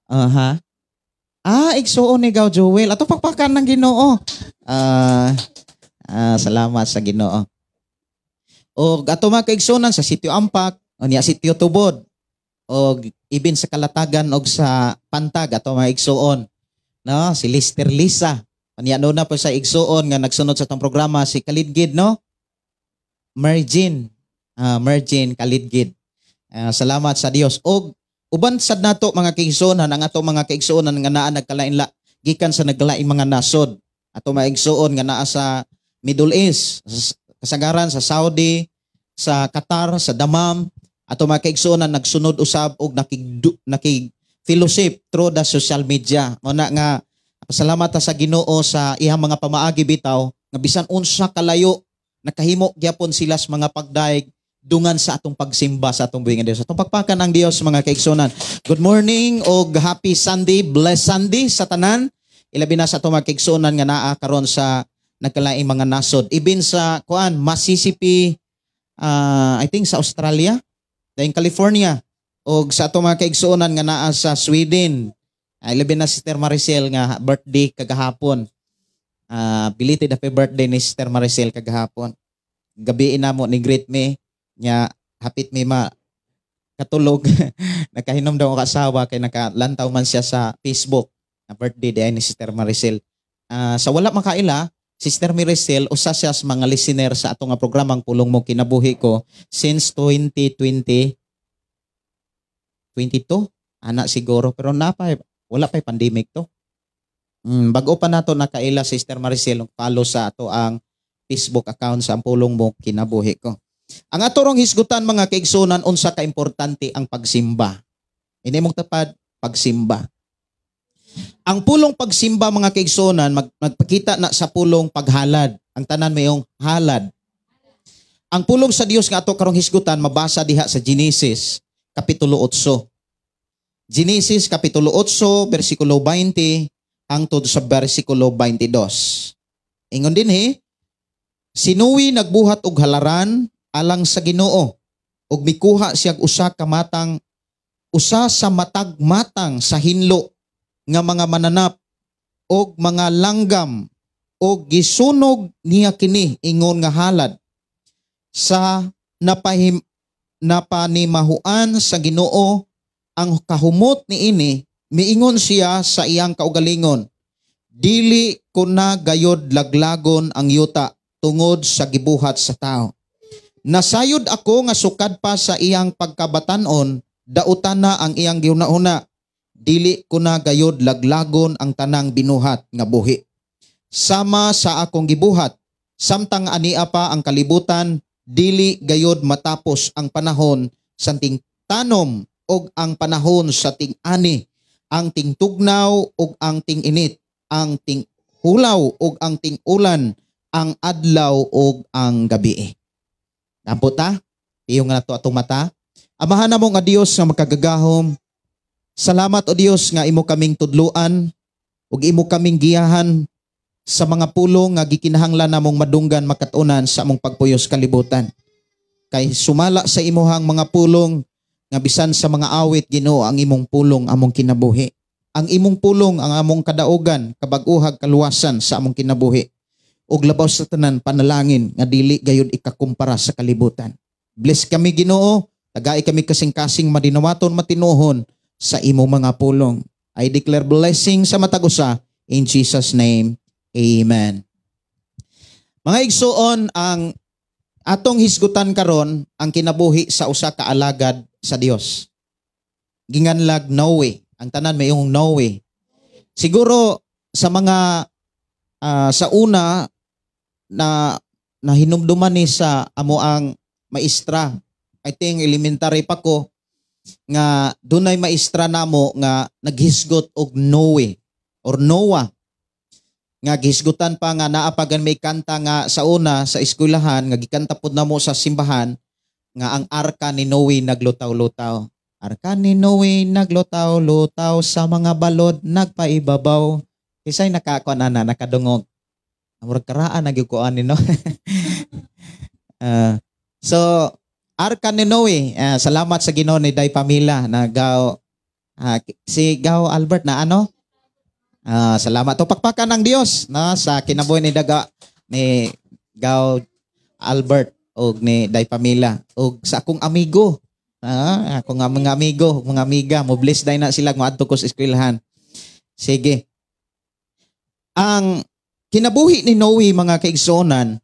Aha. Igsuon ni Gaw Joel. Ato pakpakan ng Ginoo. Salamat sa Ginoo. Og ato mga kaigsuonan sa Sitio Ampak, unya Sitio Tubod, og ibin sa Kalatagan og sa Pantag ato mga igsuon. No, si Lister Lisa. Unya no na po sa igsuon nga nagsunod sa atong programa, si Kalidgid, no? Mergin. Mergin Kalidgid. Salamat sa Dios. Og uban sad nato, mga kaigsuonan, ang ato mga kaigsuonan nga naa nagkalain la gikan sa naglaing mga nasod. Ato mga igsuon nga naa sa Middle East, kasagaran sa Saudi, sa Qatar, sa Damam, ato mga kaigsuonan nagsunod usab og nakig fellowship through the social media. Mao na nga pasalamat ta sa Ginoo sa iyang mga pamaagi bitaw nga bisan unsa kalayo, nakahimo gyapon sila sa mga pagdaig dungan sa atong pagsimba sa atong buhi nga Dios. Atong pakpakan ang Dios, mga kaigsuonan. Good morning og happy Sunday, blessed Sunday sa tanan. Ilabi na sa atong mga kaigsuonan nga naa karon sa nagkalaing mga nasod. Ibin sa kuan, Mississippi, I think sa Australia, dayon California, og sa atong mga kaigsuonan nga naa sa Sweden. Ay, labi na Sister Maricel nga birthday kagahapon. Belated happy birthday ni Sister Maricel kagahapon. Gabi namo ni greet me nya, hapit mi ma katulog. Nakahinom daw ang asawa kay nakalantaw man siya sa Facebook na birthday day ni Sister Maricel. Sa wala makaila, Sister Maricel usa siya sa mga listener sa atong nga programang Pulong Mo Kinabuhi Ko since 2020 22 ana siguro, pero napa wala pa'y pandemic to. Bago pa nato nakaila Sister Maricel og follow sa ato ang Facebook account sa Ang Pulong Mo Kinabuhi Ko. Ang ato rong hisgutan, mga kaigsunan, unsa ka importante ang pagsimba. Ini mong tapad, pagsimba. Ang pulong pagsimba, mga kaigsunan, magpakita na sa pulong paghalad. Ang tanan mayong halad. Ang pulong sa Dios nga ato karong hisgutan mabasa diha sa Genesis kapitulo 8. Genesis kapitulo 8 bersikulo 20 hangtod sa bersikulo 22. Ingon dinhi, si Noe nagbuhat og halaran alang sa Ginoo ug mikuha siya usa ka matang, usa sa matag matang sa hinlo nga mga mananap og mga langgam, og gisunog niya kini ingon nga halad sa napanimahuan sa Ginoo ang kahumot niini. Miingon siya sa iyang kaugalingon, "Dili ko na gayod laglagon ang yuta tungod sa gibuhat sa tao. Nasayod ako nga sukad pa sa iyang pagkabatanon, dautan na ang iyang gihuna-huna. Dili ko na gayod laglagon ang tanang binuhat nga buhi. Sama sa akong gibuhat, samtang ania pa ang kalibutan, dili gayod matapos ang panahon sa ting-tanom og ang panahon sa ting-ani, ang tingtugnaw ug ang ting-init, ang ting-hulaw ug ang ting-ulan, ang adlaw ug ang gabi." Dampo ta, piyong nga nato atong mata. Amahan namo nga Dios nga makagagahom, salamat o Dios nga imo kaming tudluan ug imo kaming giyahan sa mga pulong nga gikinahanglan namong madunggan makatunan sa among pagpuyos kalibutan. Kay sumala sa imuhang mga pulong nga bisan sa mga awit, Ginoo, ang imong pulong among kinabuhi. Ang imong pulong ang among kadaugan, kabag-uhag, kaluwasan sa among kinabuhi. Ug labaw sa tanan, panalangin nga dili gayud ikakumpara sa kalibutan. Bless kami, Ginoo, tagai kami kasing-kasing madinawaton matinuhon sa imong mga pulong. I declare blessing sa matag usa in Jesus' name. Amen. Mga igsuon, ang Atong hisgutan karon ang kinabuhi sa usa ka alagad sa Dios. Ginganlag Noe. Ang tanan mayong Noe. Siguro sa mga sa una na nahinumduman ni sa amo ang maestra. I think elementary pa ko nga dunay maestra namo nga naghisgot og Noe or Noah, nga gihisgutan pa nga naa pa gan may kanta nga sa una sa eskwelahan nga gikanta pod namo sa simbahan nga ang arka ni Noe naglutaw-lutaw. Arka ni Noe naglutaw-lutaw, sa mga balod nagpaibabaw. Kisay nakakuan ana, nakadungog? Murag karaan na gyud ko ani, no. So arka ni Noe, salamat sa Ginoo ni Day Pamila na gaw si Gaw Albert na ano? Salamat to, pakpakan ng Dios na sa kinabuhi ni Daga ni Gaw Albert og ni Day Pamila og sa akong amigo. Akong mga amigo, mga amiga, mo bless day na sila moadto ko sa eskwelahan. Sige. Ang kinabuhi ni Noe, mga kaigsuonan,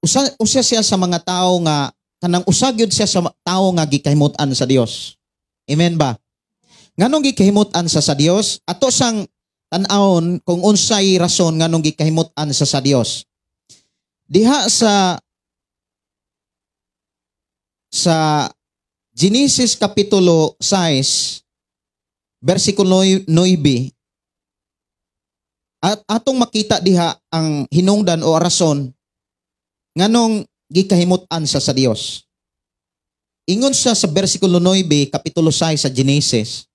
usa usa siya sa mga tao nga kanang usa gyud siya sa tao nga gikahimut-an sa Dios. Amen ba? Nganong gikahimut-an sa Dios? Ato sang tan-awon kung unsay rason nganong gikahimut-an sa Dios. Diha sa Genesis kapitulo 6 versikulo 9 at atong makita diha ang hinungdan o rason nganong gikahimut-an sa Dios. Ingon siya sa versikulo 9, kapitulo 6 sa Genesis,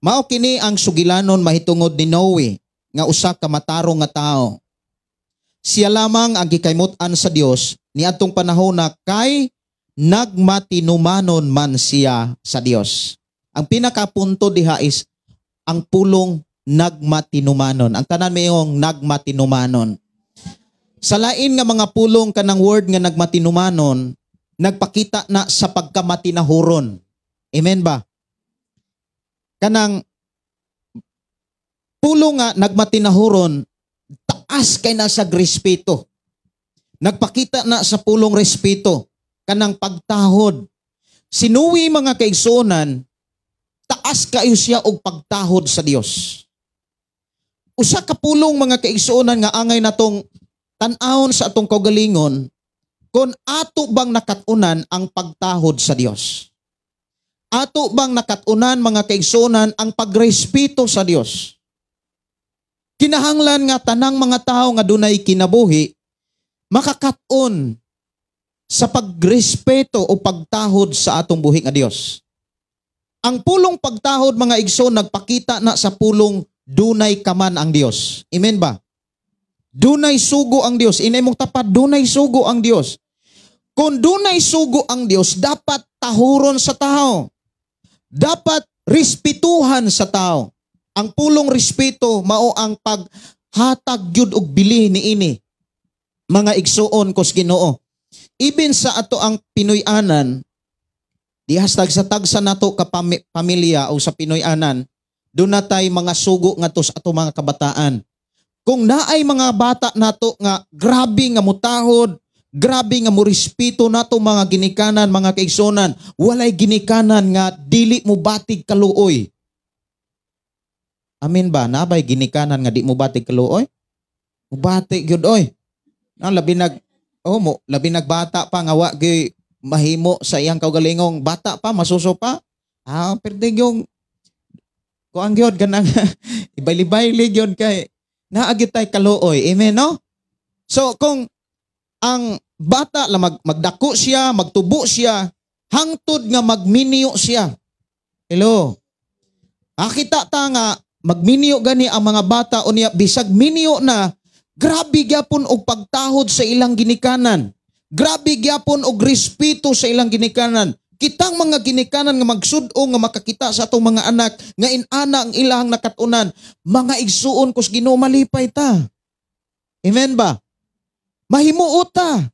"Mao kini ang sugilanon mahitungod ni Noe nga usa ka matarong nga tao. Siya lamang ang gikahimut-an sa Dios niadtong panahona kay nagmatinumanon man siya sa Dios." Ang pinakapunto diha is ang pulong "nagmatinumanon." Ang tanan mayong "nagmatinumanon." Sa lain nga mga pulong, kanang word nga "nagmatinumanon" nagpakita na sa pagkamatinahuron. Amen ba? Kanang pulong nga "nagmatinahuron", taas kay na sa respeto. Nagpakita na sa pulong "respeto", kanang pagtahod. Si Noe, mga kaigsuonan, taas kayo siya og pagtahod sa Dios. Usa ka pulong, mga kaigsuonan, nga angay natong tan-awon sa atong kaugalingon, kung ato bang nakat-unan ang pagtahod sa Dios. Ato bang nakat-unan, mga kaigsuonan, ang pagrespeto sa Dios? Kinahanglan nga tanang mga tao nga dunay kinabuhi makakat-on sa pagrespeto o pagtahod sa atong buhi nga Dios. Ang pulong "pagtahod", mga igsoon, nagpakita na sa pulong "dunay kaman ang Dios." Amen ba? Dunay sugo ang Dios. Inay mong tapat, dunay sugo ang Dios. Kung dunay sugo ang Dios, dapat tahuron sa tao. Dapat respetuhan sa tao. Ang pulong "respeto" mao ang paghatag gyud og bili niini, mga igsuon kos Ginoo. Even sa ato ang Pinoy-anan, di hashtag sa tagsa nato ka pamilya o sa Pinoy-anan, doon na tay mga sugo nga sa ato mga kabataan. Kung naay mga bata nato nga grabe nga mutahod, grabe nga morespeto nato mga ginikanan, mga kaigsunan, walay ginikanan nga dili mo batig kaluoy. Amin ba? Nabay ginikanan nga di mo batig kaluoy? Mubati gyud oy. Na labi nag oh mo labi nagbata pa nga wa gyud mahimo sa iyang kaugalingong, bata pa, masuso pa. Perde yung kuang gyud kanang ibayli-bayli gyud kay naa gyud tay kaluoy. Amen, no? So kung ang bata la magdako siya, magtubo siya, hangtod nga magminyo siya. Hello. Akita ta nga magminyo gani ang mga bata, unya bisag minyo na, grabe gyapon og pagtahod sa ilang ginikanan. Grabe gyapon og respeto sa ilang ginikanan. Kitang mga ginikanan nga magsud-o nga makakita sa atong mga anak nga inana ang ilang nakatunan, mga igsuon kus Ginoo, malipay ta. Amen ba? Mahimuot ta.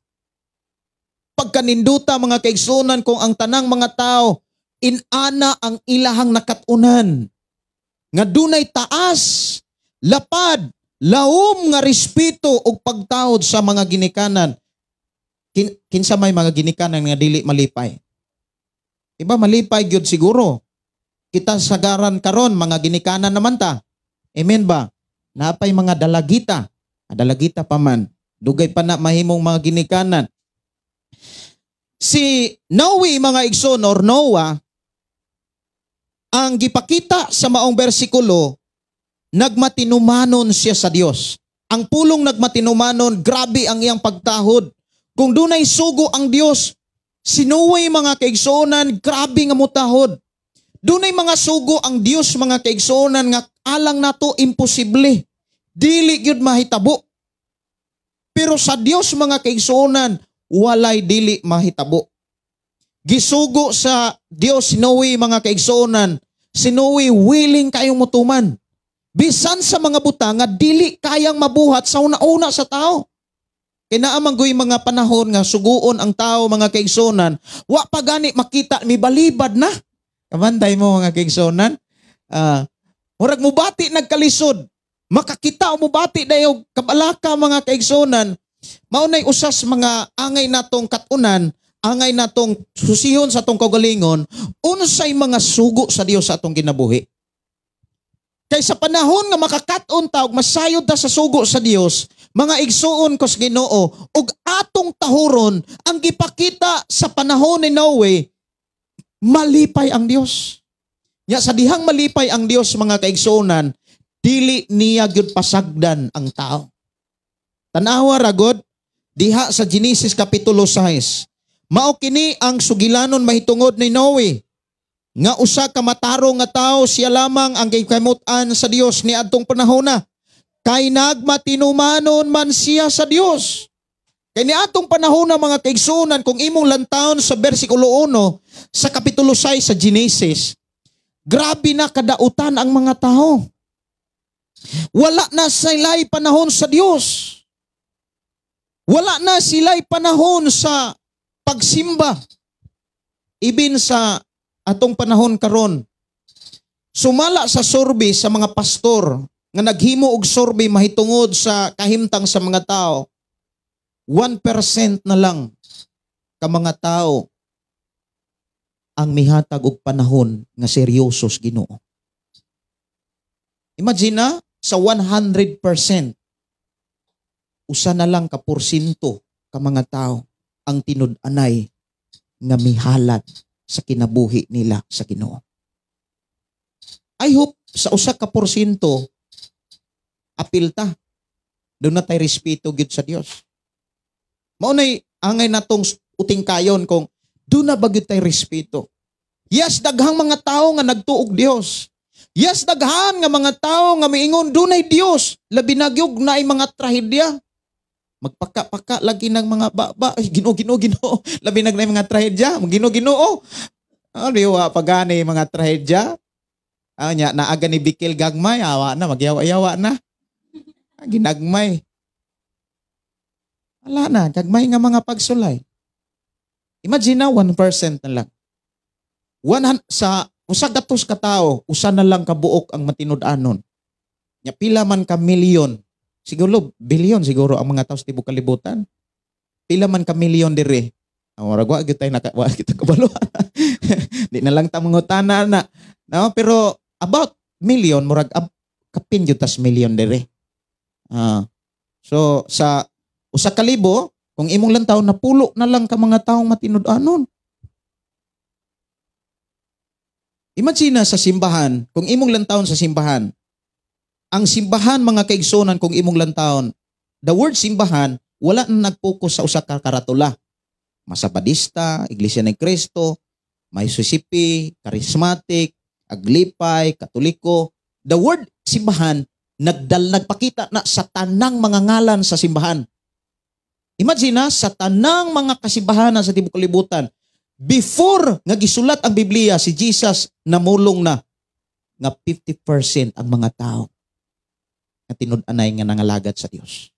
Pagkaninduta, mga kaigsuonan, kung ang tanang mga tao inana ang ilahang nakatunan nga dunay taas, lapad, laom nga respeto ug pagtahod sa mga ginikanan. Kinsa may mga ginikanan nga dili malipay? Iba malipay gyud siguro. Kita sagaran karon mga ginikanan naman ta. Amen ba? Napay mga dalagita. Dalagita pa man. Dugay pa na mahimong mga ginikanan. Si Noe, mga igsoon, or Noah, ang gipakita sa maong bersikulo, nagmatinumanon siya sa Dios. Ang pulong nagmatinumanon, grabe ang iyang pagtahod. Kung dunay sugo ang Dios, si Noe, mga kaigsuonan, grabe nga mutahod. Dunay mga sugo ang Dios, mga kaigsuonan, nga alang nato imposible. Dili gyud mahitabo. Pero sa Dios, mga kaigsuonan, walay dili mahitabo. Gisugo sa Dios si Noe, mga kaigsuonan. Si Noe willing kayong mutuman. Bisan sa mga butang nga dili kayang mabuhat sa una-una sa tao. Kay naa man goy mga panahon nga suguon ang tao, mga kaigsuonan, wa pa gani makita, mibalibad na. Kabantay mo, mga kaigsuonan. Murag mubati nagkalisod. Makakita o mubati dayo kabalaka, mga kaigsuonan. Mao nay usas mga angay natong katunan, angay natong susihon sa atong kaugalingon, unsay mga sugo sa Dios sa atong kinabuhi. Kay sa panahon nga makakaton ta og masayod ta sa sugo sa Dios, mga igsuon ko sa Ginoo, ug atong tahuron ang gipakita sa panahon ni Noe, malipay ang Dios. Nya sa dihang malipay ang Dios, mga kaigsuonan, dili niya gyud pasagdan ang tao. Tanawa ragod diha sa Genesis kapitulo 6. Mao kini ang sugilanon mahitungod ni Noe nga usa ka matarong nga tawo, siya lamang ang gikamut-an sa Dios niadtong panahona. Kay nagmatinumanon man siya sa Dios. Kay niadtong panahona, mga kaigsuonan, kung imong lantawon sa bersikulo 1 sa kapitulo 6 sa Genesis, grabe na kadautan ang mga tao. Wala na sila'y panahon sa Dios. Wala na sila'y panahon sa pagsimba. Ibin sa atong panahon karon, sumala sa survey sa mga pastor nga naghimo og survey mahitungod sa kahimtang sa mga tao, 1% na lang ka mga tao ang mihatag og panahon nga seryoso sa Ginoo. Imagine na, sa 100%, usa na lang ka porsyento ka mga tao ang tinud-anay nga mihalad sa kinabuhi nila sa Ginoo. I hope sa 1% apil ta. Duna tay respeto gyud sa Dios. Mao nay angay natong uting kayon kung duna ba gyud tay respeto. Yes, daghang mga tao nga nagtuog Dios. Yes, daghan nga mga tao nga miingon dunay Dios. Labi na gyud naay mga trahedya. Magpaka-paka lagi ng mga baba. Ay, Ginoo, Ginoo, Ginoo. Labi na naay mga trahedya. Ginoo, Ginoo. Ano wa pagani mga trahedya? Nya naaga ni Bikil gagmay, awa na magyawa-yawa na. Ginagmay. Wala na, gagmay nga mga pagsulay. Imagine na 1% na lang. Sa 100 ka tao, usa na lang kabuok ang matinud-anon. Nya pila man ka milyon, siguro bilyon siguro ang mga tao sa tibuok kalibutan. Pila man ka milyon dire. Ang murag wa gyud tay naka, wa kita kabalo. Di na lang ta mangutana na. No, pero about million, murag kapin gyud tas million dire. So sa 1,000, kung imong lantaw napulo na lang ka mga taong matinud-anon. Imagine na sa simbahan, kung imong lantawon sa simbahan, ang simbahan, mga kaigsunan, kung imong lantawon, the word simbahan, wala na nagpokus sa usa ka karatula. Masabadista, Iglesia ni Cristo, may CCP, Charismatic, Aglipay, Katoliko. The word simbahan, nagpakita na sa tanang mga ngalan sa simbahan. Imagine na, sa tanang mga kasimbahanan sa tibuok kalibutan, before nga gisulat ang Biblia, si Jesus namulong na nga 50% ang mga tao nga tinud-anay nga nangalagad sa Dios.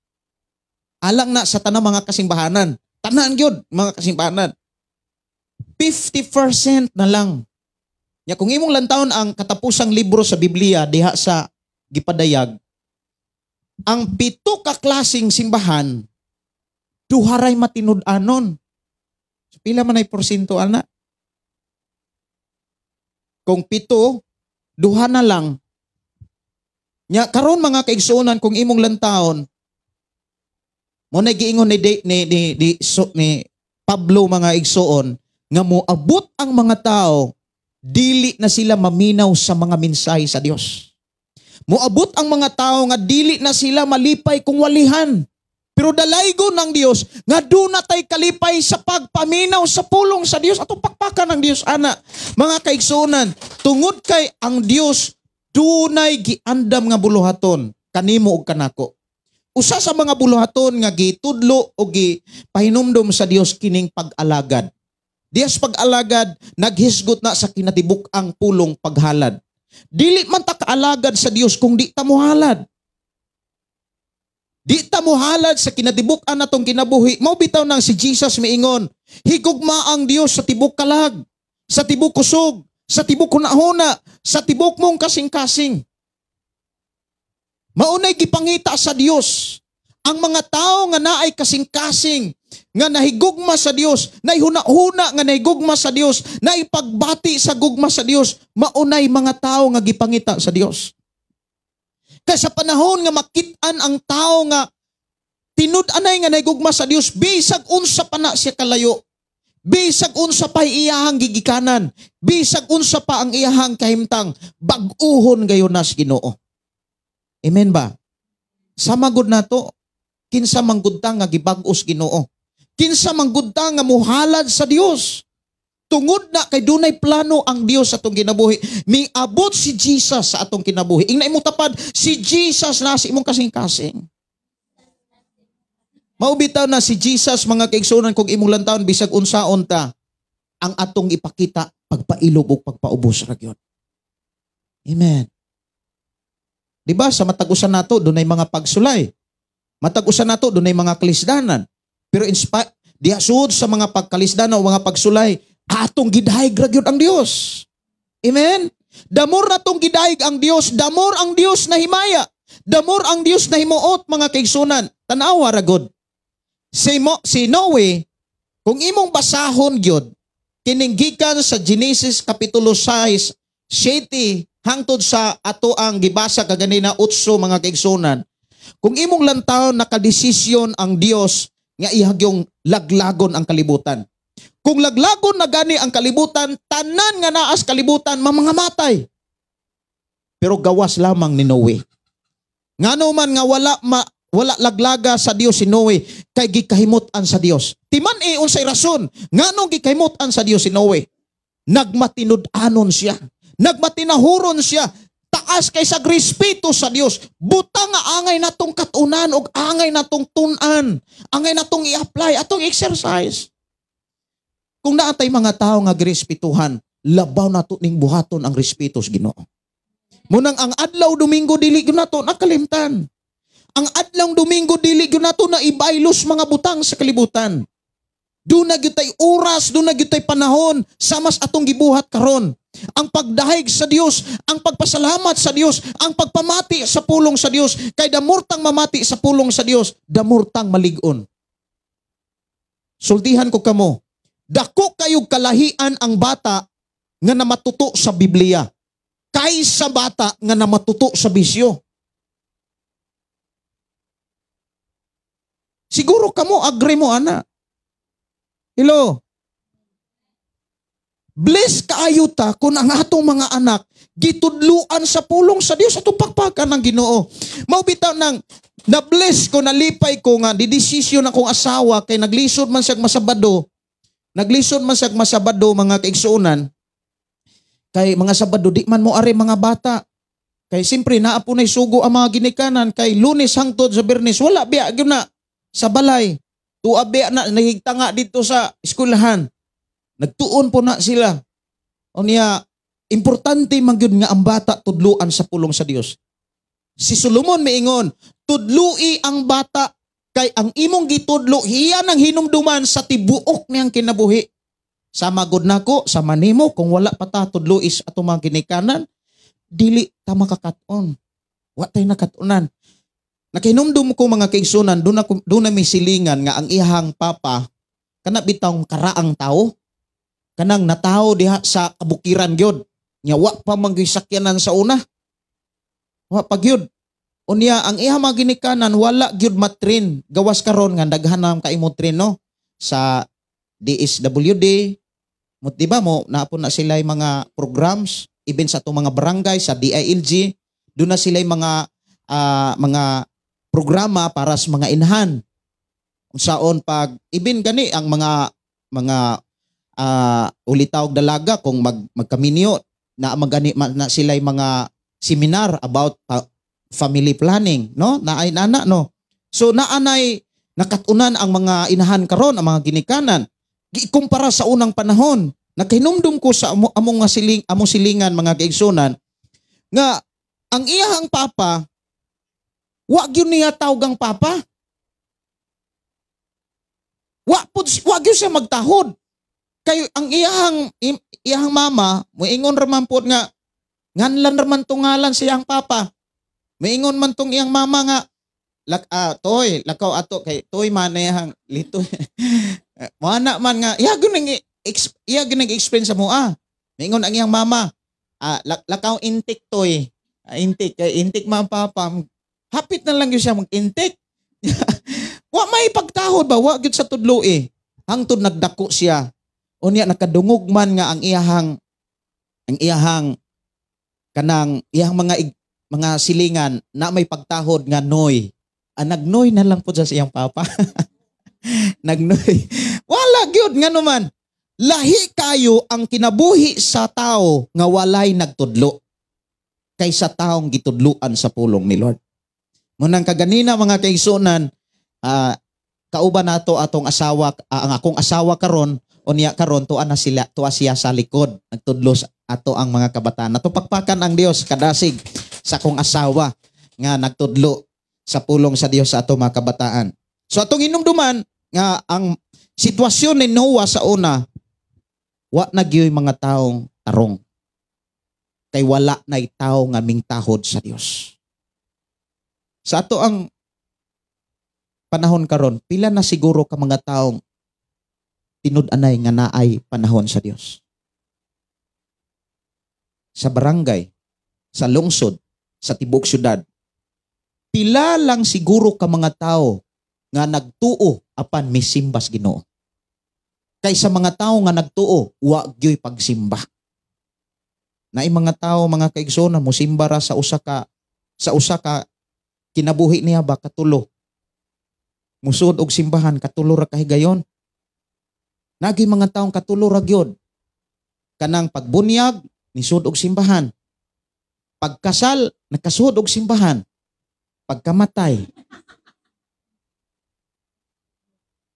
Alang na sa tanang mga kasimbahanan, tanan gyud mga kasimbahanan, 50% na lang. Nya kung imong lantawon ang katapusang libro sa Biblia diha sa gipadayag, ang 7 ka klaseng simbahan Duha ray matinud-anon. So, pila man ay porsyento ana? Kung 7, 2 na lang. Nya karon mga kaigsuonan, kung imong lantawon, mo na giingon ni, ni, ni, ni, so, ni Pablo, mga igsuon, nga moabot ang mga tao, dili na sila maminaw sa mga mensahe sa Dios. Moabot ang mga tao nga dili na sila malipay kung walihan. Pero dalaygon ng Dios nga duna tay kalipay sa pagpaminaw sa pulong sa Dios, atong pakpakan ng Dios ana. Mga kaigsuonan, tungod kay ang Dios dunay giandam nga buluhaton kanimo ug kanako. Usa sa mga buluhaton nga gitudlo o gipahinumdom sa Dios kining pag-alagad. Dias pag-alagad, naghisgot na sa kinatibuk ang pulong paghalad. Dili man ta kaalagad sa Dios kung di ta mohalad. Di ta mohalad sa kinatibuk-an natong kinabuhi. Mao bitaw nang si Jesus miingon, higugma ang Dios sa tibok kalag, sa tibok kusog, sa tibok hunahuna, sa tibok mong kasing-kasing. Maunay gipangita sa Dios ang mga tao nga naay kasing-kasing, nga nahigugma sa Dios, nahihuna-huna nga nahigugma sa Dios, naipagbati sa gugma sa Dios, maunay mga tao nga gipangita sa Dios. Kay sa panahon nga makit-an ang tao nga tinud-anay nga nahigugma sa Dios, bisag unsa pa na siya kalayo, bisag unsa pa iyahang gigikanan, bisag unsa pa ang iyahang kahimtang, bag-uhon gayon na sa Ginoo. Amen ba? Sama gud nato, kinsa man gud ta nga gibag-os Ginoo. Kinsa man gud ta nga muhalad sa Dios. Tungod na kay dunay plano ang Dios sa atong kinabuhi. Miabot si Jesus sa atong kinabuhi. Ingna imong tapad, si Jesus na sa imong kasing-kasing. Mao bitaw na si Jesus, mga kaigsuonan, kung imong lantawon bisag unsaon ta, ang atong ipakita pagpailob ug pagpaubos ra gyud. Amen. Diba sa matag usa nato dunay mga pagsulay. Matag usa nato dunay mga kalisdanan. Pero diha sud sa mga pagkalisdanan o mga pagsulay, atong gidahig ra gyud ang Dios. Amen. Damor natong gidahig ang Dios, damor ang Dios na himaya, damor ang Dios na himuot, mga kaigsunan. Tan-awa ra gud. Si Noe, kung imong basahon gyud kining gikan sa Genesis kapitulo 6, 7 hangtod sa ato ang gibasa kaganina 8, mga kaigsunan. Kung imong lantawon, nakadesisyon ang Dios nga ihagyong laglagon ang kalibutan. Kung laglagon na gani ang kalibutan, tanan nga naas kalibutan mamangamatay. Pero gawas lamang ni Noe. Ngano man nga wala laglaga sa Dios si Noe, kay gikahimut-an sa Dios. Timan e unsay rason nganong gikahimut-an sa Dios si Noe? Nagmatinud-anon siya. Nagmatinahuron siya. Taas kay sa respeto sa Dios. Buta nga angay natong katunan og angay natong tun-an, angay natong i-apply, atong exercise. Kung naatay mga tao nga girespetuhan, labaw nato ning buhaton ang respeto sa Ginoo. Munang ang adlaw Domingo dili gyud nato nakalimtan. Ang adlaw Domingo dili gyud nato na ibaylos mga butang sa kalibutan. Doon na gyud tay oras, doon na gyud tay panahon sa mas atong gibuhat karon. Ang pagdahig sa Dios, ang pagpasalamat sa Dios, ang pagpamati sa pulong sa Dios, kay damurtang mamati sa pulong sa Dios, damurtang malig-on. Sultihan ko kamo, dako kayog kalahian ang bata nga namatuto sa Biblia kaysa bata nga namatuto sa bisyo. Siguro kamo agree mo ana. Hello. Bless kaayo ta kung ang atong mga anak gitudluan sa pulong sa Dios, atong pakpakan ng Ginoo. Mao bitaw nang na-bless ko, nalipay ko nga didesisyon akong asawa kay naglisod man siyag masabado. Naglisod man siyag masabado, mga kaigsuonan. Kay mga Sabado di man mo ari mga bata. Kay simpre naa po nay sugo ang mga ginikanan kay Lunes hangtod sa Biyernes wala biya gyud na sa balay. Tuwa biya na nahigtanga dito sa eskwelahan. Nagtuon po na sila. O niya, importante man gyud nga ang bata tudluan sa pulong sa Dios. Si Solomon miingon, tudlui ang bata kay ang imong gitudlo hiya nang hinumduman sa tibuok niyang kinabuhi. Sama gud nako, sama nimo, kung wala pa ta tudlui sa atong mga ginikanan, dili ta makakat-on. Wa tay nakat-onan. Nakahinumdum ko, mga kaigsunan, doon na may silingan nga ang iyahang papa kana bitawng karaang tao, kanang natawo diha sa kabukiran gyud. Nya wa pa man gyud sakyanan sa una. Wa pa gyud. Unya ang iyang mga ginikanan wala gyud matrin. Gawas karon nga daghan na kay mo train, no, sa DSWD mo, di ba, mo naapon na sila yung mga programs even sa atong mga barangay, sa DILG, doon na sila yung mga programa para sa mga inahan. Unsaon pag even gani ang mga ulitaw dalaga kung magkaminyo na magani na sila yung mga seminar about family planning, no, naay nana, no. So naanay nakatunan ang mga inahan karon, ang mga ginikanan, gikumpara sa unang panahon. Nakahinumdum ko sa among nga siling, among silingan, mga kaigsunan, nga ang iyahang papa wa gyud niya tawgang papa. Wa pud, wa gyud siya magtahod kay ang iyahang mama moingon ra man pod nga nganlan ra man tungalan sa iyang papa. Moingon man tong iyang mama nga lak toy, lakaw ato kay toy man iyang lito mo ana man nga iya gyud nang iya gyud nang explain sa mua. Moingon ang iyang mama, lakaw intik toy. Intik kay intik man papa. Hapit na lang gyud siya mag-intik. Wa may pagtahod ba, wa gyud sa tudlo eh. Hangtod nagdako siya. Unya nakadungog man nga ang iyahang kanang iyang mga silingan na may pagtahod nga noy. Nagnoy na lang po sa iyang papa. Nagnoy. Wala gyud, ngano man. Lahi kayo ang kinabuhi sa tao nga walay nagtudlo kaysa taong gitudluan sa pulong ni Lord. Munang kaganina, mga kaigsunan, kauban nato atong asawa, ang akong asawa karon. Unya karon tuwa na sila, tuwa siya sa likod nagtudlo sa ato ang mga kabataan. Nato pakpakan ang Dios kadasig sa akong asawa nga nagtudlo sa pulong sa Dios sa ato mga kabataan. So atong hinumduman nga ang sitwasyon ni Noah sa una, wa na gyuy mga taong tarong kay wala nay tao nga mingtahod sa Dios. Sa ato ang panahon karon, pila na siguro ka mga taong tinud-anay nga naay panahon sa Dios? Sa barangay, sa lungsod, sa tibuok syudad, pila lang siguro ka mga tao nga nagtuo apan misimbas Ginoo? Kaysa mga tao nga nagtuo, wa gyoy pagsimba. Naay mga tao, mga kaigsoona, musimba ra sa usa ka kinabuhi niya ba, katulo. Musud og simbahan katulo ra kahigayon. Nagi mga taong katulo ra gyud. Kanang pagbunyag nisud og simbahan. Pagkasal nakasud og simbahan. Pagkamatay.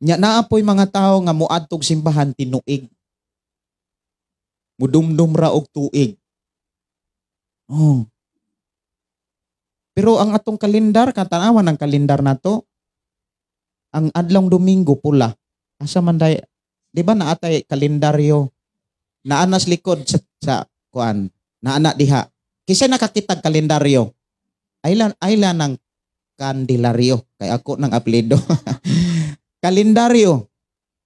Nya naa poy mga tao nga moadtog simbahan tinuig. Mudumdum ra og tuig. Oh. Pero ang atong kalendar, katanawan ang kalendar nato, ang adlong Domingo pula. Asa man day, di ba naatay kalendaryo? Naanas likod sa kuan, naana diha. Kisa nakakitag kalendaryo. Aylan ayla ng Candelario kay ako ng apelyido. Kalendaryo.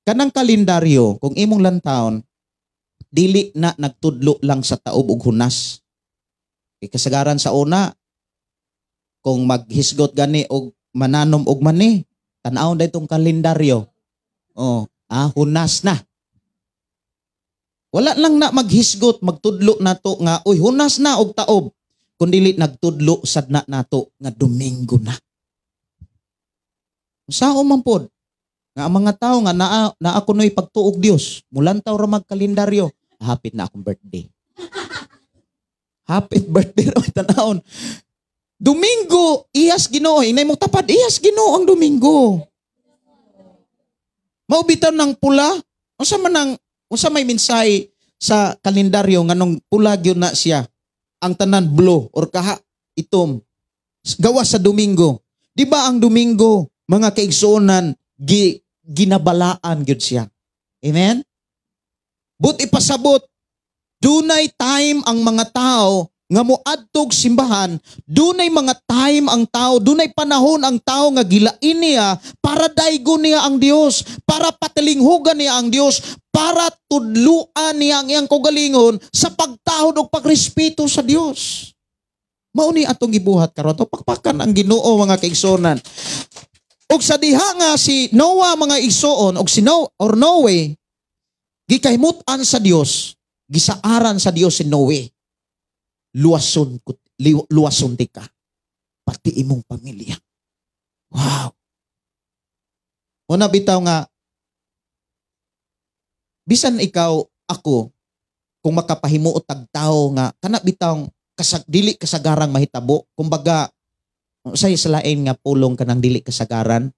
Kanang kalendaryo, kung imong lantawon, dili na nagtudlo lang sa taob ug hunas. Kay kasagaran sa una, kung maghisgot gani og mananom og mani, tan-awon daytong kalendaryo. Oh, hunas na. Wala lang na maghisgot, magtudlo nato nga uy, hunas na og taob. Kun dili nagtudlo sad na nato nga Domingo na. Sao man pod nga ang mga tao nga naa naa kunoy pagtuog Dios, mulantaw ra magkalendaryo, hapit na akong birthday. Hapit birthday ra tanawon. Domingo, iyas Ginoo, inay mo tapad, iyas Ginoo ang Domingo. Mao bitaw ng pula, unsa man ang unsa may mensahe sa kalendaryo nganong pula gyud na siya? Ang tanan blue or kaha itom. Gawas sa Domingo. Di ba ang Domingo, mga kaigsuonan, ginabalaan gyud siya? Amen? But ipasabot, dunay time ang mga tao nga moadtog simbahan, dunay mga time ang tao, dunay panahon ang tao nga gilain niya para daygon niya ang Dios, para patalinghugan niya ang Dios, para tudluan niya ang iyang kaugalingon sa pagtahod ug pagrespeto sa Dios. Mao ni atong gibuhat karon. To pakpakan ang Ginoo, mga kaigsuonan. Ug sa diha nga si Noah, mga igsuon, ug si No or Noe gikahimut-an sa Dios, gisaaran sa Dios si Noe. Luwason ko, luwason ti ka pati imong pamilya. Wow. Una bitaw nga bisan ikaw, ako, kung makapahimuot tag tao nga kana bitaw dili kasagarang mahitabo, kumbaga say sa lain nga pulong, kanang dili kasagaran,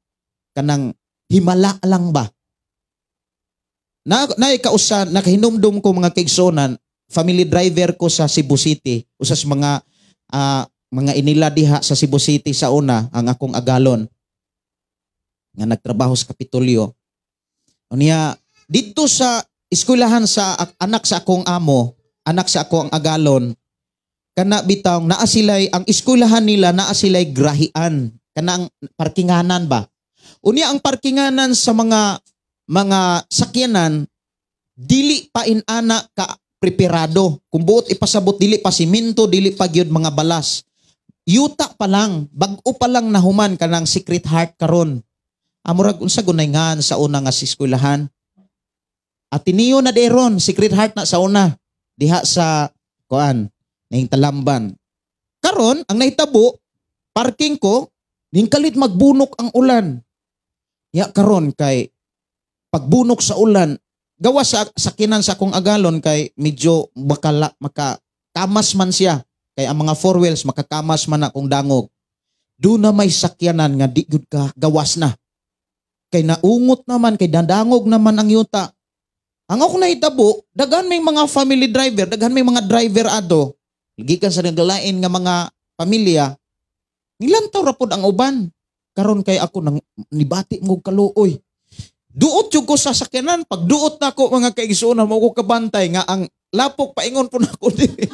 kanang himala lang ba na kausa nakahinumdum ko, mga kaigsuonan, family driver ko sa Cebu City, usa sa mga inila diha sa Cebu City sa una, ang akong agalon nga nagtrabaho sa Kapitolyo. Unya didto sa eskwelahan sa anak sa akong amo, anak sa akong agalon, kana bitaw naa sila'y, ang eskwelahan nila naa sila'y grahian, kanang parkinganan ba. Unya ang parkinganan sa mga sakyanan dili pa inana ka preparado. Kung buot ipasabot, dili pa simento, dili pa gyud mga balas. Yuta pa lang, bag-o pa lang nahuman, kanang Secret Heart karon. Amurag unsa gunay ngan sa una nga sa eskwelahan? Ateneo na deron, Secret Heart na sa una. Diha sa kuan, ning Talamban. Karon ang nahitabo, parking ko, ning kalit magbunok ang ulan. Ya karon kay pagbunok sa ulan, gawa sa sakinan sa akong agalon kay medyo bakala, maka kamas man siya. Kay ang mga four wheels makakamas man akong dangog. Do na may sakyanan nga di gyud ka gawas na. Kay naungot naman, kay dandangog naman ang yuta. Ang ako nahitabo, daghan may mga family driver, daghan may mga driver ato. Gikan sa naglain nga mga pamilya, nilantaw ra pod ang uban. Karon kay ako nang nibati mo kaluoy. Duot jud ko sa sakyanan. Pag duot na ako, mga kaigsuonan, mo ko kabantay nga ang lapok paingon po nako diri.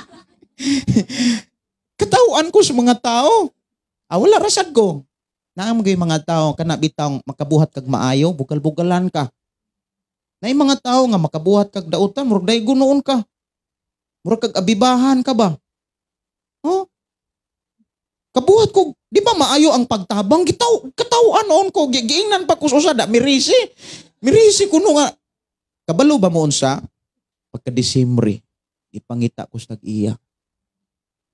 Katawhan ko sa mga tao. Ah, wala rasad ko. Naa mo mga tao kana bitaw makabuhat kag maayo, bugal-bugalan ka. Naay mga tao nga makabuhat kag dautan, murag daygonoon ka. Murag kag abibahan ka ba? Oh. Kabuhat ko, di ba maayo ang pagtabang? Gitaw, katawhan noon ko, giingnan pa ko sa usa da, mirisi. Mirisi kuno nga. Kabalo ba mo unsa? Pagka Disembre, ipangita ko sa tag-iya.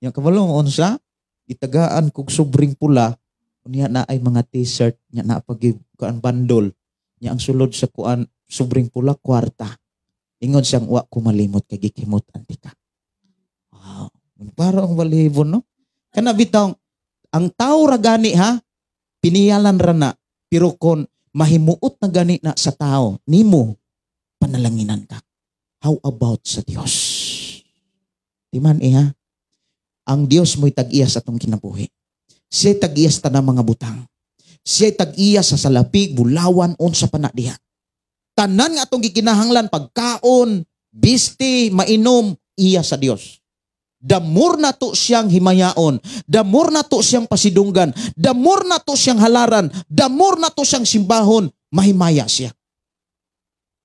Yang kabalo mo unsa? Gitagaan kog sobring pula, unya na ay mga t-shirt, nya na pag kuan bandol. Nya ang sulod sa kuan sobring pula kwarta. Ingon siyang wa ko malimot kay gikimot antika. Wow. Para ang balhibo, no? Kana bitaw ang tao ra gani ha, piniyalan ra na, pero kon mahimuot na gani na sa tao, nimo panalanginan ka. How about sa Dios? Timan eh ha? Ang Dios mo'y tag-iya sa atong kinabuhi. Siya'y tag-iya sa tanang mga butang. Siya'y tag-iya sa salapig, bulawan, unsa pa na diha. Tanan nga atong gikinahanglan, pagkaon, bisti, mainom, iya sa Dios. The more nato siyang himayaon, the more nato siyang pasidunggan, the more nato siyang halaran, the more nato siyang simbahon, mahimaya siya.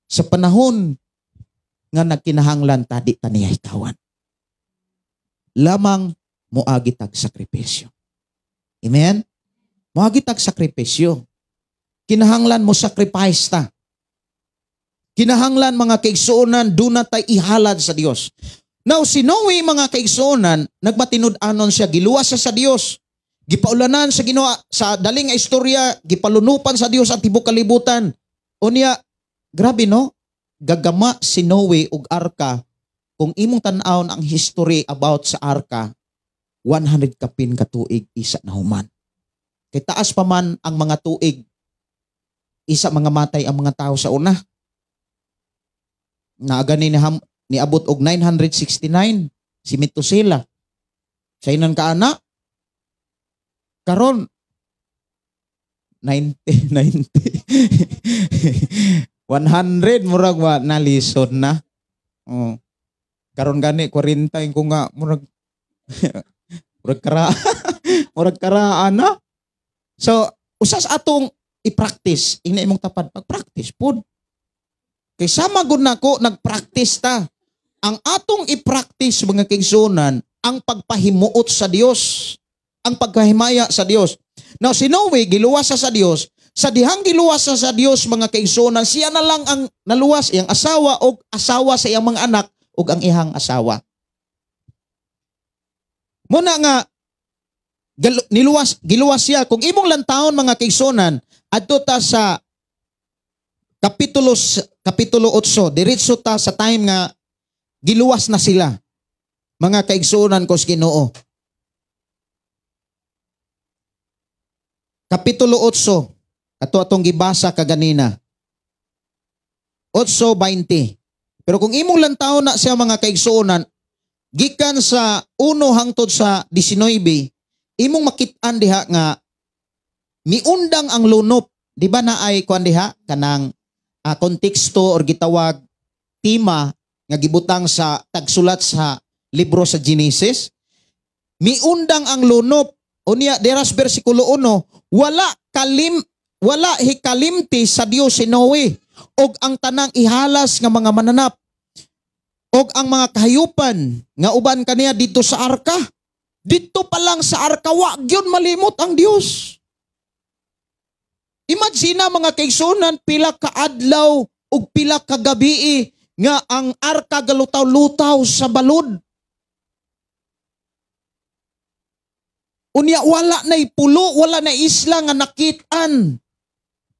Sa panahon nga nagkinahanglan ta, di ta niya hikawan. Lamang moagi tag sakripisyo. Amen? Moagi tag sakripisyo. Kinahanglan mo sacrifice ta. Kinahanglan, mga kaigsuonan, duna tay ihalad sa Dios. Now, si Noe, mga kaigsuonan, nagmatinud-anon siya, giluwas siya sa Dios. Gipaulanan sa Ginoo sa daling nga istorya, gipalunupan sa Dios ang tibuok kalibutan. Unya, grabe no? Gagama si Noe og arka. Kung imong tan-awon ang history about sa arka, 100 kapin ka tuig isa nahuman. Kay taas pa man ang mga tuig, isa mga matay ang mga tao sa una. Naagani ni Ham, niabot og 969 si Methuselah. Sa inan ka ana? Karon 90 90 100 murag wa nalisod na. Oh. Karon gani 40 ko nga murag Murag kara murag karaan na. So, usas atong i-practice, ina imong tapad pag-practice pod. Kay sama gud nako nag-practice ta. Ang atong i-practice, mga kaigsuonan, ang pagpahimuot sa Dios, ang pagkahimaya sa Dios. Now si Noe giluwas sa Dios. Sa dihang giluwas sa Dios, mga kaigsuonan, siya na lang ang naluwas, iyang asawa og asawa sa iyang mga anak ug ang iyang asawa. Muna nga niluwas, giluwas siya. Kung imong lantawon, mga kaigsuonan, adto ta sa kapitulo 8, diretso ta sa time nga giluwas na sila. Mga kaigsuonan ko sa Ginoo. Kapitulo 8, ato atong gibasa kaganina. 8:20. Pero kung imong lantawon na siya, mga kaigsuonan, gikan sa 1 hangtod sa 19, imong makit-an diha nga miundang ang lunop. Di ba na ay kuan diha kanang konteksto or gitawag tema nga gibutang sa tagsulat sa libro sa Genesis? Miundang ang lunop. Unya deras bersikulo 1, wala hikalimti sa Dios si Noe og ang tanang ihalas nga mga mananap og ang mga kahayupan nga uban kaniya dito sa arka. Dito pa lang sa arka, wa gyud malimot ang Dios. Imagine na, mga kaigsuonan, pila ka adlaw ug pila ka gabii nga ang arka galutaw-lutaw sa balod. Unya wala na pulo, wala na isla nga nakit-an.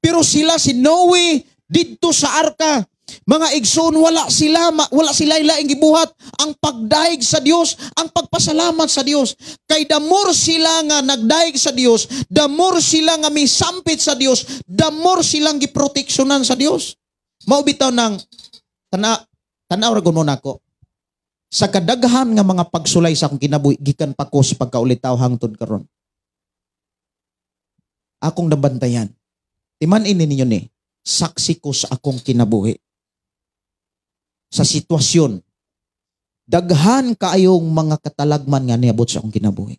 Pero sila si Noe didto sa arka. Mga igsoon, wala sila ilaing gibuhat ang pagdaig sa Dios, ang pagpasalamat sa Dios. Kay the more sila nga nagdaig sa Dios, the more sila nga misampit sa Dios, the more silang giproteksyonan sa Dios. Mao bitaw nang tanaw ra gud mo nako. Sa kadaghan nga mga pagsulay sa akong kinabuhi gikan pa ko sa pagkaulitaw hangtod karon. Akong nabantayan. Timan ini ninyo ni, saksi ko sa akong kinabuhi. Sa sitwasyon, daghan kaayong mga katalagman nga niabot sa akong kinabuhi.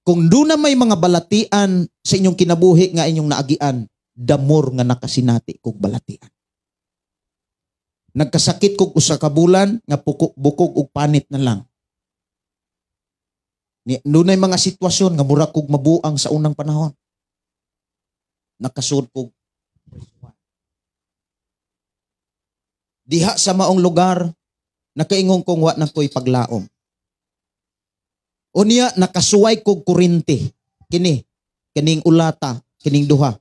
Kung doon na may mga balatian sa inyong kinabuhi nga inyong naagian, damor nga nakasinati kog balatian. Nagkasakit kog usa ka bulan nga bukog og panit na lang. Doon ay mga sitwasyon nga mura kog mabuang sa unang panahon. Nakasud kog diha sa maong lugar, nakaingon kong wa na ko'y paglaom. Unya, nakasuway kog kurinte. Kini, kining ulata, kining duha.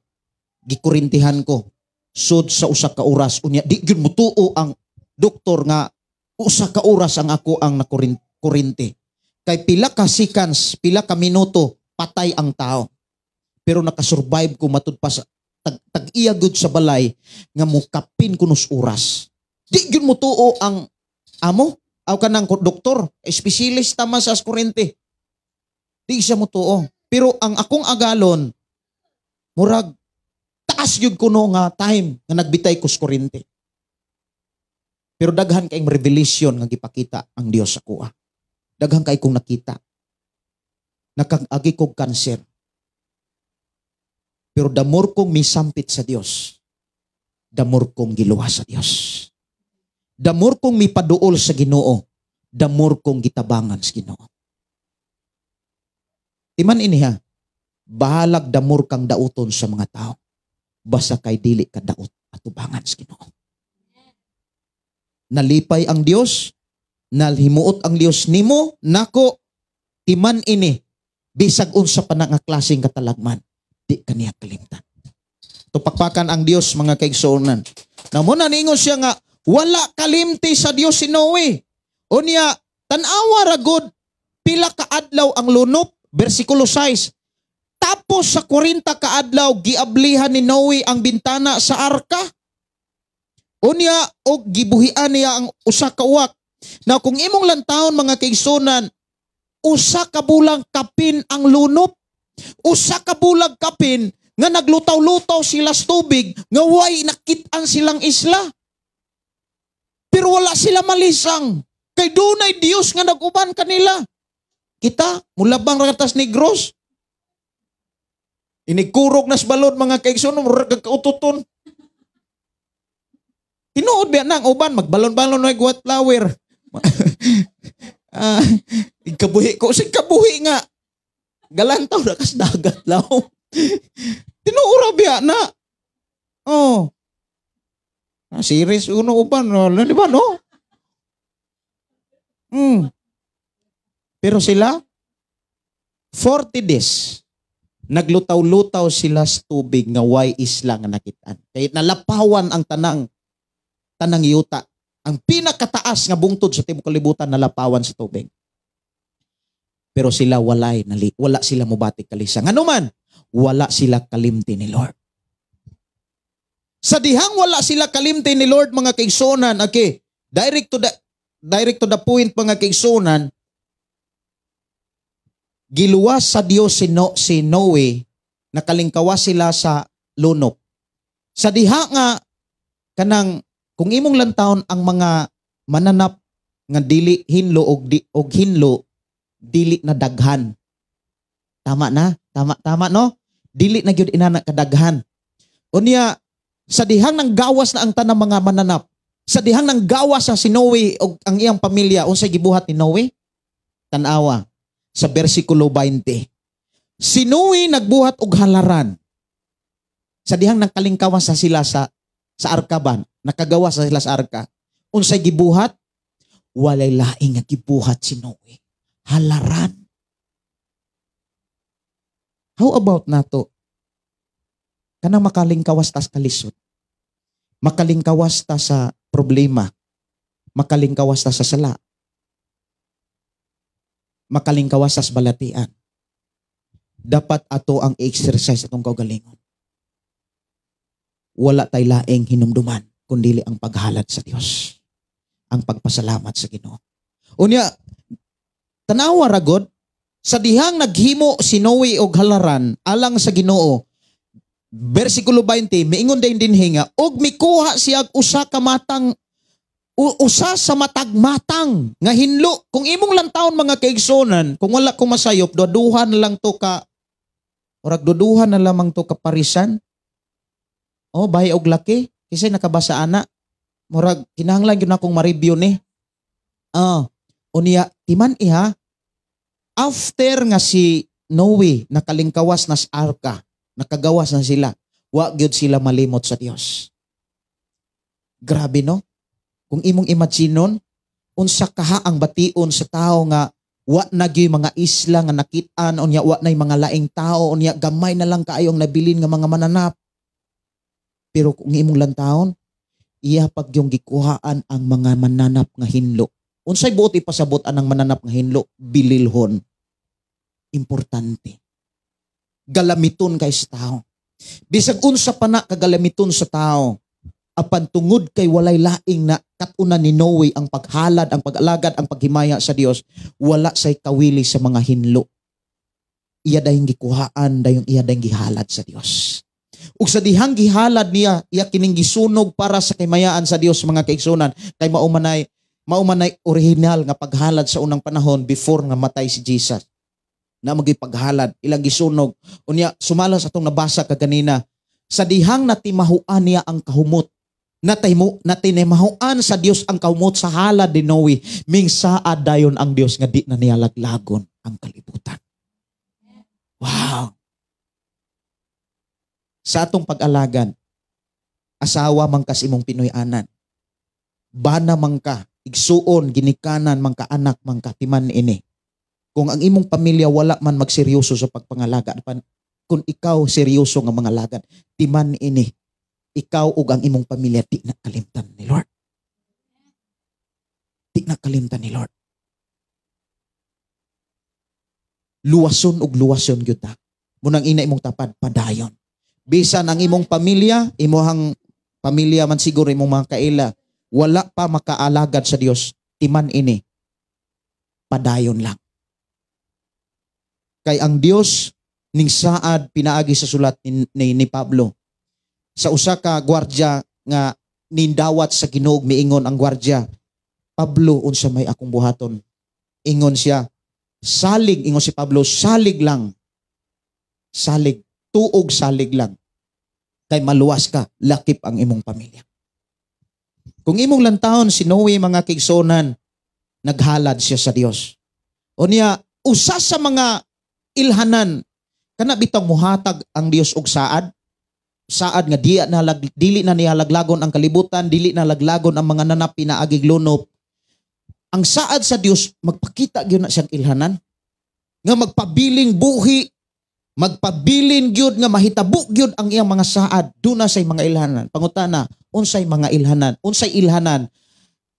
Gikurintihan ko. Sud sa usa ka oras. Unya, di gyud mutuo ang doktor nga usa ka oras ang ako ang nakurinte. Kay pila ka seconds, pila ka minuto, patay ang tao. Pero nakasurvive ko matud pa sa tag-iya gud sa balay nga mukapin kunos oras. Di gyud mutuo ang amo, aw kanang doktor, espesyalista man sa kurente. Di siya mutuo. Pero ang akong agalon, murag taas gyud kuno nga time nga nagbitay ko sa kurente. Pero daghan kayong revelation nga gipakita ang Dios sa kuha. Daghan kay kong nakita. Nakag-agi kog kanser. Pero damor kong misampit sa Dios, damor kong giluwas sa Dios. Damor kong mipaduol sa Ginoo, damor kong gitabangan sa Ginoo. Timan ini ha, bahalag damor kang dauton sa mga tao, basta kay dili ka daot atubangan sa Ginoo. Nalipay ang Dios, nalhimuot ang Dios nimo, nako, timan ini, bisag unsa pa na nga klaseng katalagman, di kaniya kalimtan. Tupakpakan ang Dios, mga kaigsuonan. Na muna niingon siya nga, wala kalimti sa Dios si Noe. Unya, tan-awa ra gud pila ka adlaw ang lunop, bersikulo 6. Tapos sa 40 ka adlaw giablihan ni Noe ang bintana sa arka. Unya og gibuhian niya ang usa ka uwak. Now kung imong lantawon, mga kaigsuonan, usa ka bulang kapin ang lunop. Usa ka bulag kapin nga naglutaw-lutaw sila sa tubig nga way nakit-an silang isla. Pero wala sila malisang. Kay dunay Dios nga nag-uban kanila. Kita, mulabang ra tas Negros. Inikurog nas balod, mga kaigsoon, murag kaututon. Tinuod biya nang uban magbalon-balon og white flower. Ah, ikabuhi ko sa kabuhi nga. Galantaw ra kas dagat law. Tinuod ra biya na. Oh. Ah, series uno uban, no? Di ba, no? Pero sila, 40 days, naglutaw-lutaw sila sa tubig nga way isla nga nakitaan. Kay nalapawan ang tanang tanang yuta. Ang pinakataas nga bungtod sa tibuok kalibutan, nalapawan sa tubig. Pero sila wala sila mobati kalisa. Ngano man, wala sila kalimti ni Lord. Sa dihang wala sila kalimti ni Lord, mga kaigsuonan, okay, direct to the point, mga kaigsuonan, giluwas sa Dios si Noe, nakalingkawas sila sa lunop. Sa diha nga kanang kung imong lantawon ang mga mananap nga dili hinlo og hinlo, dili na daghan. Tama na? Tama, tama, no? Dili na gyud inana kadaghan. Unya sa dihang nang gawas na ang tanang mga mananap, sa dihang nang gawas sa si Noe og ang iyang pamilya, unsay gibuhat ni Noe? Tan-awa sa bersikulo 20. Si Noe nagbuhat og halaran. Sa dihang nang kalingkawas sa sila sa arkaban, nakagawas sa sila sa arka. Unsay gibuhat? Walay laing nga gibuhat si Noe. Halaran. How about nato? Kanang makalingkawas tas kalisod. Makalingkawas ta sa problema. Makalingkawas ta sa sala. Makalingkawas ta sa balatian. Dapat ato ang exercise atong kaugalingon. Wala tay laing hinumduman kundili ang paghalad sa Dios. Ang pagpasalamat sa Ginoo. Unya, tanawa ragod sa dihang naghimo si Noe og halaran alang sa Ginoo. Bersikulo 20, miingon din dinhi nga og mikuha siya og usa ka matang, usa sa matag matang nga hinlo. Kung imong lantawon, mga kaigsuonan, kung wala ko masayop, duha na lang to ka, orag duduha na lamang to ka parisan. Oh, bahi og laki kasi nakabasa ana, murag kinahanglan gyud akong ma-review ni. Ah, unya timan iha, after nga si Noe nakalingkawas na sa arka, nakagawas na sila, wa gyud sila malimot sa Dios. Grabe, no? Kung imong imaginon, unsa kaha ang bation sa tao nga wa na gyud mga isla nga nakit-an, unya wa nay mga laing tao, unya gamay na lang kaayo ang nabilin nga mga mananap. Pero kung imong lantawon, iya pag yung gikuhaan ang mga mananap nga hinlo. Unsay buot ipasabot anang mananap nga hinlo? Bililhon. Importante. Galamiton kay sa tao. Bisag unsa pa na kagalamiton sa tao, apan tungod kay walay laing na katunan ni Noe ang paghalad, ang pag-alagad, ang paghimaya sa Dios, wala say kawili sa mga hinlo. Iya dayong gikuhaan, dayong iya dayong gihalad sa Dios. Ug sa dihang gihalad niya, iya kining gisunog para sa kaymayaan sa Dios, mga kaigsuonan, kay mao manay original nga paghalad sa unang panahon before nga matay si Jesus. Na magi paghalad, ilang gisunog. Unya sumala sa atong nabasa kaganina, sa dihang natimahuan niya ang kahumot, natinimahuan sa Dios ang kahumot sa halad ni Noe, mingsaad dayon ang Dios nga di na niya laglagon ang kalibutan. Wow. Sa atong pag-alagad, asawa man kas imong Pinoy-anan, bana man ka, igsuon, ginikanan man ka, anak man ka, timan ini. Kung ang imong pamilya wala man magseryoso sa pagpangalaga, kung ikaw seryoso nga mga lagad, timan ini, ikaw ug ang imong pamilya di na kalimtan ni Lord. Di na kalimtan ni Lord. Luwason ug luwason gyud ta. Munang ina imong tapad padayon. Bisan ang imong pamilya, imuhang pamilya man siguro, imong mga kaila, wala pa makaalagad sa Dios, timan ini. Padayon lang. Kay ang Dios ning saad pinaagi sa sulat ni Pablo. Sa usa ka gwardya nga nindawat sa Ginoo, miingon ang gwardya, "Pablo, unsa may akong buhaton?" Ingon siya, Salig, ingon si Pablo, salig lang. Salig, tuog salig lang. Kay maluwas ka, lakip ang imong pamilya. Kung imong lantawon si Noe, mga kaigsuonan, naghalad siya sa Dios. O niya, usa sa mga ilhanan, kana bitang muhatag ang Dios og saad, saad nga diya na lag, dili na niya laglagon ang kalibutan, dili na laglagon ang mga nanap pinaagig lunop. Ang saad sa Dios magpakita gyud na siyang ilhanan nga magpabiling buhi, magpabilin gyud nga mahitabo gyud ang iyang mga saad. Duna say mga ilhanan. Pangutana, unsay mga ilhanan? Unsay ilhanan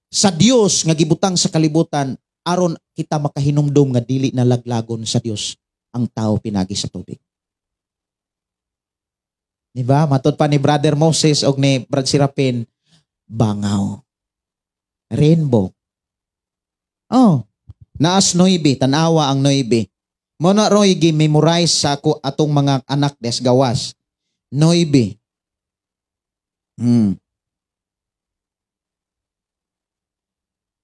sa Dios nga gibutang sa kalibutan aron kita makahinumdom nga dili na laglagon sa Dios ang tao pinagi sa tubig? Di ba? Matod pa ni Brother Moses og ni Brad Serapin, bangaw. Rainbow. Oh, naas 9, tanawa ang 9. Mo na roy gi-memorize sa ako atong mga anak des gawas. 9.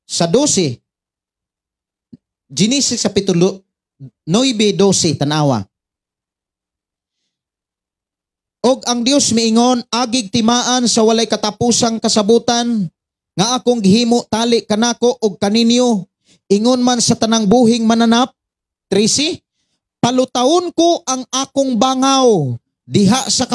Sa 12, Genesis kapitulo 9:12, tanawa. Og ang Dios miingon, agig timaan sa walay katapusang kasabutan nga akong gihimo tali kanako og kaninyo, ingon man sa tanang buhing mananap. 13, palutawon ko ang akong bangaw diha sa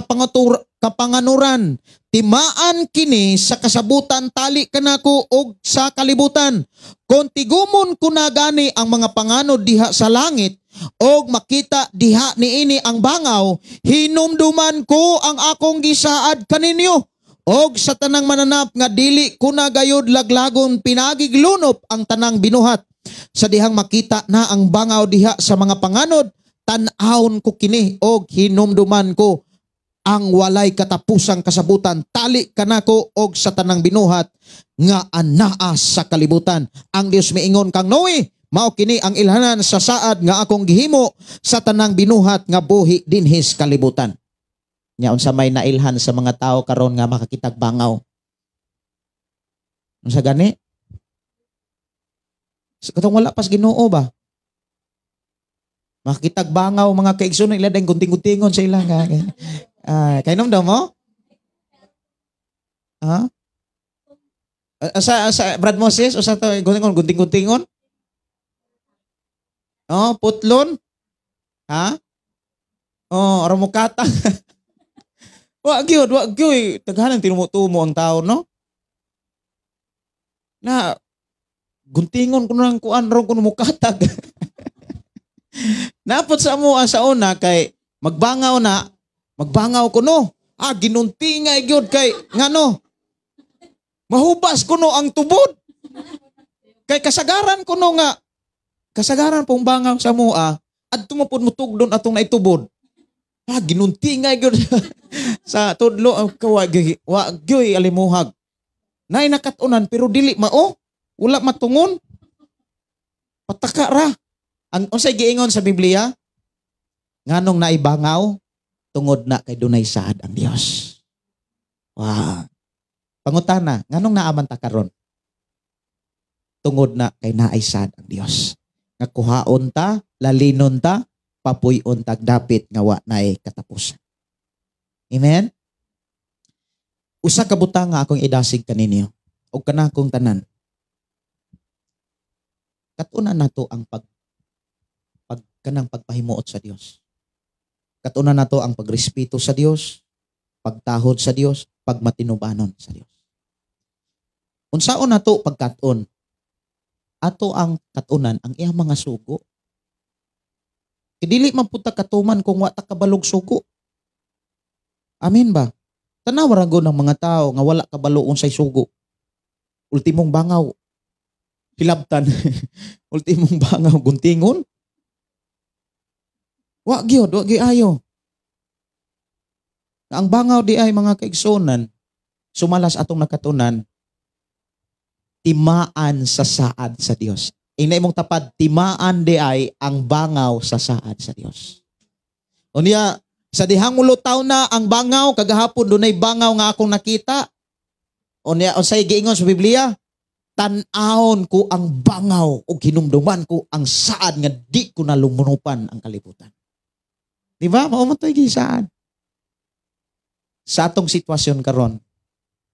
kapanganuran, timaan kini sa kasabutan tali kanako og sa kalibutan. Kon tigumon ko na gani ang mga panganod diha sa langit og makita diha niini ang bangaw, hinumduman ko ang akong gisaad kaninyo og sa tanang mananap nga dili ko na gayod laglagon pinagiglunop ang tanang binuhat. Sa dihang makita na ang bangaw diha sa mga panganod, tan-awon ko kini og hinumduman ko ang walay katapusang kasabutan tali kanako og sa tanang binuhat nga anaa sa kalibutan. Ang Dios miingon kang Noe, mao kini ang ilhanan sa saad nga akong gihimo sa tanang binuhat nga buhi dinhis kalibutan. Nya unsa may nailhan sa mga tao karon nga makakitag bangaw? Unsa gani? Katong wala pas Ginoo ba? Makakitag bangaw mga kaigsoon, ila dayng gunting-guntingon sa ilang. Kainom daw mo? Ha? Sa Brad Moses o sa to gunting-guntingon? Oh, putlon? Ha? Oh, ramukata. Wa gyud, wa gyud. Taghanan tinumutumo ang tao, no? Na guntingon kuno ang kuan ron kuno mukatag. Napot sa amo sa una kay magbangaw na, magbangaw kuno. Ah, ginuntingay gyud kay ngano? Mahubas kuno ang tubod. Kay kasagaran kuno nga kasagaran pong bangaw sa mua, adto mo pud mutugdon atong naitubod. Ah, ginuntingay gyud sa tudlo wa gyud alimuhag. Nay nakat-unan pero dili mao, wala matungon. Pataka ra. Ang unsay giingon sa Biblia? Nganong naibangaw? Tungod na kay dunay saad ang Dios. Wow. Pangutana, nganong naaman ta karon? Tungod na kay naay saad ang Dios. Nga kuhaon ta, lalinon ta, papuy-on tag dapit nga wa naay katapusan. Amen? Usa ka butang nga akong idasig kaninyo og kanakong tanan. Katunan nato ang pag kanang pagpahimuot sa Dios. Katunan nato ang pagrespeto sa Dios, pagtahod sa Dios, pagmatinubanon sa Dios. Unsaon nato pagkat-on? Ato ang katunan ang iyang mga sugo. Dili man pud ta katuman kung wa ta kabalog sugo. Amen ba? Tanaw ra gud ang mga tao nga wala kabalo unsay sugo. Ultimong bangaw hilabtan. Ultimong bangaw guntingon. Wa gyud, wa gyud ayo. Ang bangaw di ay mga kaigsunan, sumalas atong nakatunan, timaan sa saad sa Dios. Inay mong tapad, timaan di ay ang bangaw sa saad sa Dios. Unya, sa dihang mulutaw na ang bangaw, kagahapon dunay bangaw nga akong nakita. Unya, unsay giingon sa Biblia? Tan-awon ko ang bangaw ug hinumduman ko ang saad nga di ko nalumunupan ang kalibutan. Di ba? Mao man to'y gisaad. Sa atong sitwasyon karon,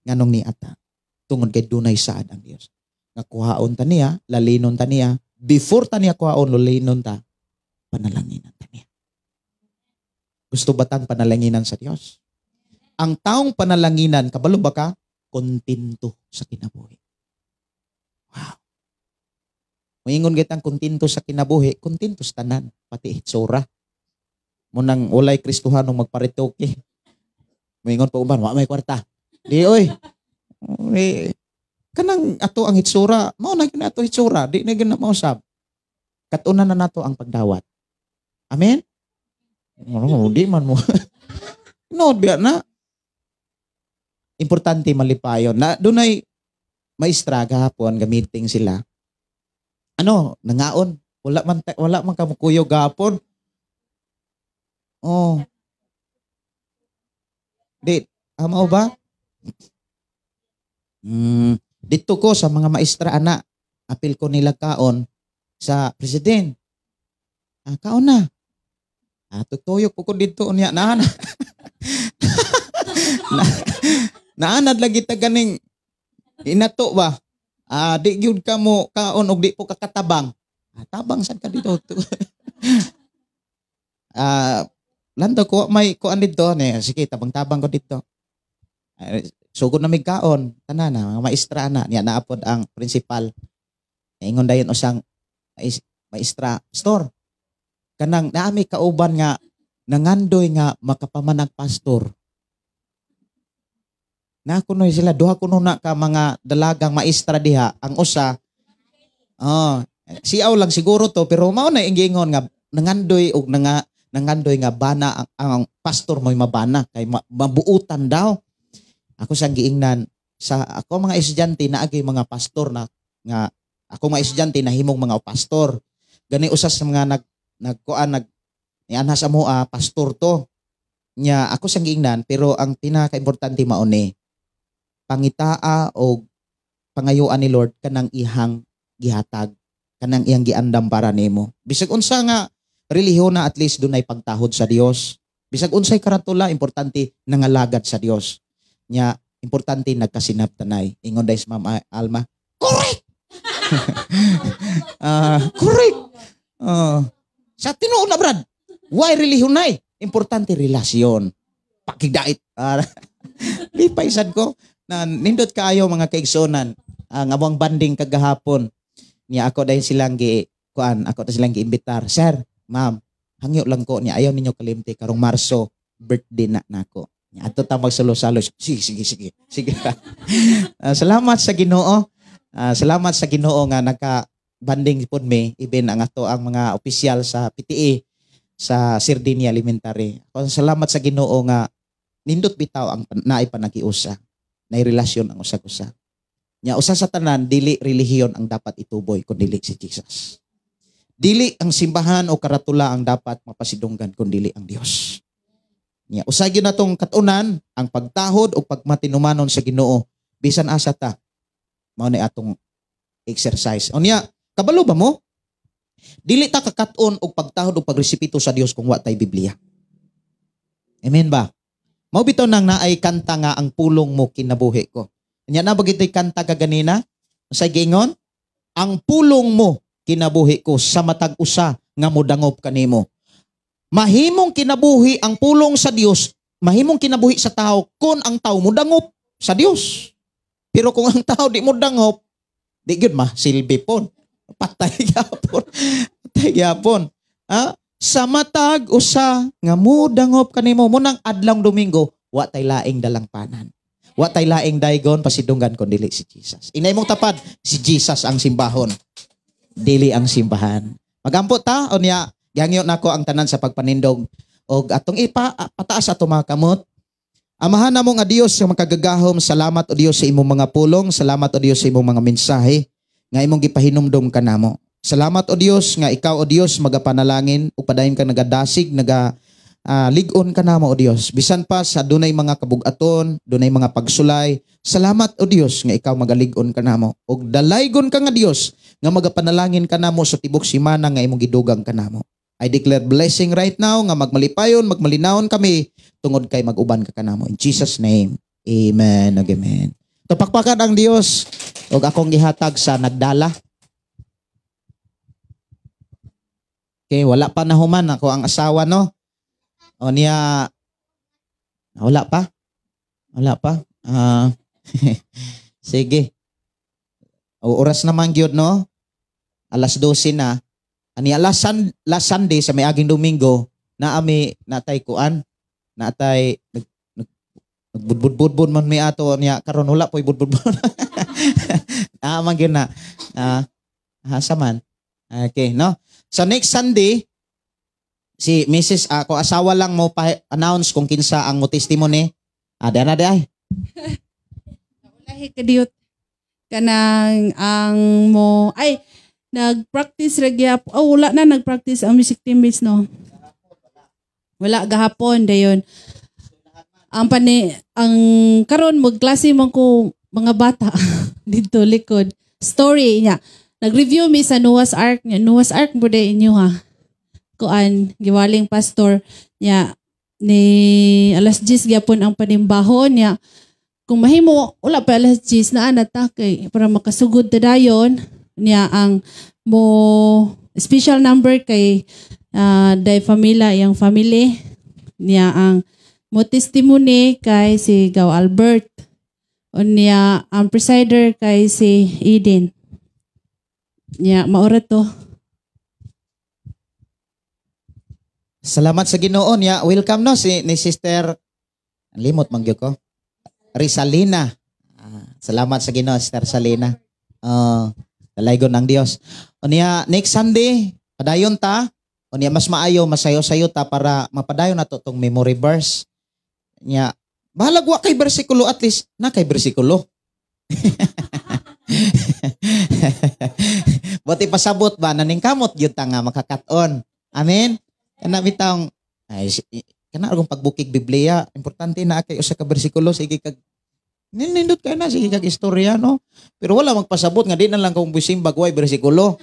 nganong niata? Tungod kay dunay saad ang Dios. Nga kuhaon ta niya, lalinon ta niya, before ta niya kuhaon, lalinon ta, panalanginan ta niya. Gusto ba tang panalanginan sa Dios? Ang taong panalanginan, kabalo ba ka? Kontento sa kinabuhi. Wow. Moingon gitang kontento sa kinabuhi, kontento sa tanan, pati hitsura. Munang walay Kristohanong magparitoke. Moingon pa uban, wa may kwarta. Di oy. Oy. Kanang ato ang hitsura, mao na gyud ato hitsura, di na gyud na mausab. Katunan na nato ang pagdawat. Amen? Ano, di man mo. No, biya na. Importante malipayon. Na dunay maestra gahapon gamiting sila. Ano, nangaon. Wala man kamukuyog gahapon. Oh. Di, mao ba? Dito ko sa mga maestra ana, apil ko nila kaon sa president. Ah, kaon na. Ah, tutuyok po ko dito unya naan. Na, naanad lagi ta ganing inato ba? Ah, di gyud ka mo kaon og di po kakatabang. Ah, tabang sad ka dito. Ah, lando ko may kuan dito ni. Sige, tabang-tabang ko dito. Ah, sugod na mig kaon, tanan na mga maestra na niya naapod ang principal. Ingon dayon usang maestra, "Pastor, kanang naami kauban nga nangandoy nga makapamanag pastor." Na kuno sila duha kuno na ka mga dalagang maestra diha, ang usa oh, siaw lang siguro to, pero mao na ingingon nga nangandoy og nangandoy nga bana ang pastor mo'y mabana kay mabuutan daw. Ako sang giingnan sa ako mga estudyante na agay mga pastor na nga ako mga estudyante na himong mga pastor. Gani usa sa mga nagkuan nag nianha sa moa pastor to. Nya ako sang giingnan, pero ang pinakaimportante mao ni pangitaa og pangayuan ni Lord kanang ihang gihatag, kanang iyang giandam para nimo. Bisag unsa nga relihiyon na, at least dunay pagtahod sa Dios. Bisag unsay karatula, importante nangalagad sa Dios. Nya importante nagkasinabtanay. Ingon dai si Ma'am Alma, correct. Correct. Sa tinuod na, brad. Why relihiyon nay? Importante relasyon. Pakigdait. Lipay sad ko na nindot kaayo mga kaigsunan ang among banding kagahapon. Niya ako dahil silang gi kuan, ako dahil silang giimbitar. "Sir, ma'am, hangyo lang ko niya ayaw ninyo kalimti karong Marso birthday na nako." Niya adto ta magsulo-salo. Sige, sige, sige. Sige. Salamat sa Ginoo. Salamat sa Ginoo nga naka banding pud mi, even ang ato ang mga opisyal sa PTA sa Sardinia Elementary. Ako, salamat sa Ginoo nga nindot bitaw ang naay panagiusa, naay relasyon ang usag-usa. Nya usa sa tanan, dili relihiyon ang dapat ituboy kun dili si Jesus. Dili ang simbahan o karatula ang dapat mapasidunggan kun dili ang Dios. Nya usa gyud natong katunan ang pagtahod o pagmatinumanon sa Ginoo bisan asa ta. Mao ni atong exercise. Unya, kabalo ba mo? Dili ta kakat-on og pagtahod o pagrespeto sa Dios kung wa tay Biblia. Amen ba? Mao bitaw nang naay kanta nga "Ang pulong mo kinabuhi ko." Nya na ba gito'y kanta kaganina? Sa giingon, "Ang pulong mo kinabuhi ko sa matag usa nga modangop kanimo." Mahimong kinabuhi ang pulong sa Dios, mahimong kinabuhi sa tao kung ang tao modangop sa Dios. Pero kung ang tao di modangop, di gyud ma silbi pon. Patay gyapon. Patay gyapon. Ha? Sa matag usa nga modangop kanimo, munang adlong Domingo, wa tay laing dalangpanan. Wa tay laing daygon pasidunggan kun dili si Jesus. Inay mong tapad, si Jesus ang simbahon. Dili ang simbahan. Magampo ta unya, gihangyo nako ang tanan sa pagpanindog og atong ipa pataas ato mga kamot. Amahan namo nga Dios nga makagagahom, salamat o Dios sa imong mga pulong, salamat o Dios sa imong mga mensahe nga imong gipahinumdom kanamo. Salamat o Dios nga ikaw o Dios magapanalangin ug padayon kang nagadasig, naga Lig-on ka namo, O Dios. Bisan pa sa dunay mga kabugaton, dunay mga pagsulay, salamat, O Dios, nga ikaw magalig-on ka namo. Og dalaygon ka nga Dios nga magapanalangin ka namo sa tibok simana nga imong gidugang ka namo. I declare blessing right now nga magmalipayon, magmalinawon kami tungod kay mag-uban ka kanamo. In Jesus' name, amen ug amen. Tupakpakan ang Dios ug akong gihatag sa nagdala. Okay, wala pa nahuman ako ang asawa, no? O niya, wala pa? Wala pa? Sige. O, oras naman gyud, no? 12:00 na. Ani last Sunday sa may aging Domingo, naami natay kuan, natay nagbudbud-budbud man mi ato niya karon wala po'y budbud-budbud. Ah, man gyud na. Asa man. Okay, no? So next Sunday, si Mrs. Ako asawa lang mo pa-announce kung kinsa ang mo testimony. Ah, na di ay. Ulahi kadiyot kanang ang mo ay nag-practice ra gyap. Oh, wala na nag-practice ang music teammates, no. Wala gahapon dayon. Ang pani ang karon magklase man ko mga bata didto likod. Story niya. Nag-review mi sa Noah's Ark niya. Noah's Ark mo day inyo ha. Kuan giwaling pastor niya ni 10:00 gyapon ang panimbahon niya. Kung mahimo wala pa 10:00 naa na ta kay para makasugod ta dayon niya ang mo special number kay Day Famila iyang family niya ang mo testimony kay si Gaw Albert unya ang presider kay si Eden niya maura to. Salamat sa Ginoo niya. Welcome no si ni Sister limot man gyud ko. Rizalina. Salamat sa Ginoo, Sister Salina. Dalaygon ang Dios. Unya next Sunday padayon ta. Unya mas maayo masayo-sayo ta para mapadayon nato tong memory verse. Nya bahalag wa kay bersikulo, at least na kay bersikulo. Buti pasabot ba naningkamot gyud ta nga makakat-on. Amen. Kana bitang ay kana akong pagbukig Biblia, importante na kay usa ka bersikulo sige kag nindot kay na sige kag istorya, no. Pero wala magpasabot nga di na lang kung busimbag way bersikulo.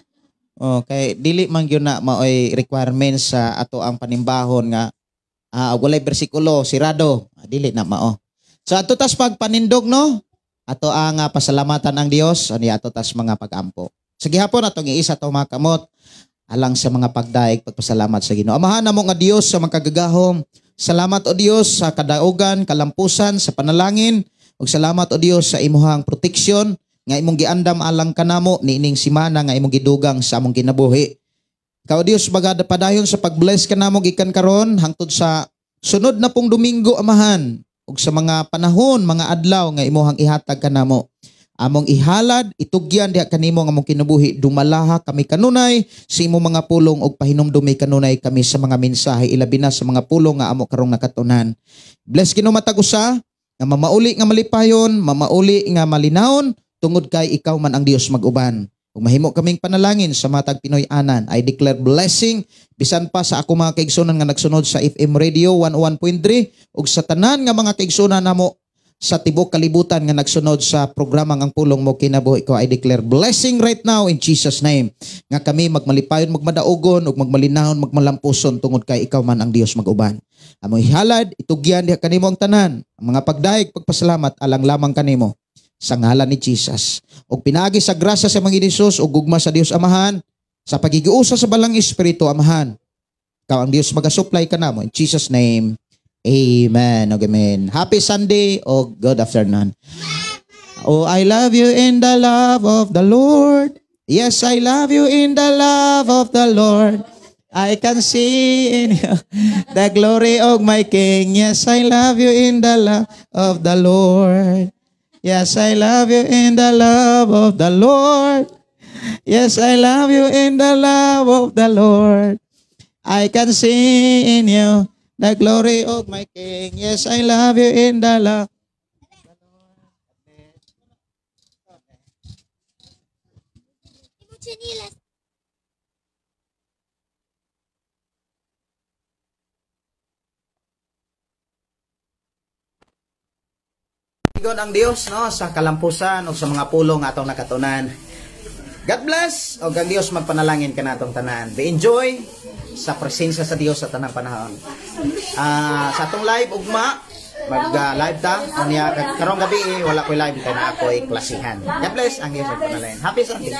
Oh, kay dili man gyud na maoy requirements sa ato ang panimbahon nga walay bersikulo sirado, dili na mao. So ato tas pagpanindog, no. Ato ang pasalamatan ang Dios ani ato tas mga pagampo. Sa gihapon atong iisa to mga kamot alang sa mga pagdaig pagpasalamat sa Ginoo. Amahan namo nga Dios sa makagagahom. Salamat o Dios sa kadaugan, kalampusan, sa panalangin. Ug salamat o Dios sa imuhang proteksyon nga imong giandam alang kanamo niining simana nga imong gidugang sa among kinabuhi. Ikaw Dios bagada padayon sa pag-bless kanamo gikan karon hangtod sa sunod na pong Domingo, Amahan, ug sa mga panahon, mga adlaw nga imuhang ihatag kanamo. Among ihalad, itugyan diha kanimo nga among kinabuhi, dumalaha kami kanunay sa imong mga pulong ug pahinumdumi kanunay kami sa mga mensahe, ilabi na sa mga pulong nga amo karong nakatunan. Bless Ginoo matag usa nga mamauli nga malipayon, mamauli nga malinawon, tungod kay ikaw man ang Dios mag-uban. Ug mahimo kaming panalangin sa matag Pinoy anan. I declare blessing bisan pa sa ako mga kaigsunan nga nagsunod sa FM Radio 101.3 ug sa tanan nga mga kaigsunan namo sa tibok kalibutan nga nagsunod sa programa ang Pulong Mo Kinabuhi Ko. I declare blessing right now in Jesus' name. Nga kami magmalipayon, magmadaugon, ug magmalinahon, magmalampuson tungod kay ikaw man ang Dios mag-uban. Among ihalad, itugyan diha kanimo ang tanan. Ang mga pagdaig, pagpasalamat alang lamang kanimo sa ngalan ni Jesus. Og pinaagi sa grasya sa mga Hesus ug gugma sa Dios Amahan, sa pagigiusa sa Balang Espiritu Amahan. Ikaw ang Dios magasupply kanamo in Jesus' name. Amen. Amen. Happy Sunday o good afternoon. Oh, I love you in the love of the Lord. Yes, I love you in the love of the Lord. I can see in you the glory of my King. Yes, I love you in the love of the Lord. Yes, I love you in the love of the Lord. Yes, I love you in the love of the Lord. I can see in you the glory of my King. Yes, I love you in the love. Igon ang Dios, no, sa kalampusan o sa mga pulong atong nakatunan. God bless o ang Dios magpanalangin kanatong tanan. Be enjoy sa presensya sa Dios sa tanang panahon. Sa atong live ugma, mag live ta unya karong gabi eh, wala koy live kay naa koy klasihan. God bless, ang Dios magpanalangin. Happy Sunday.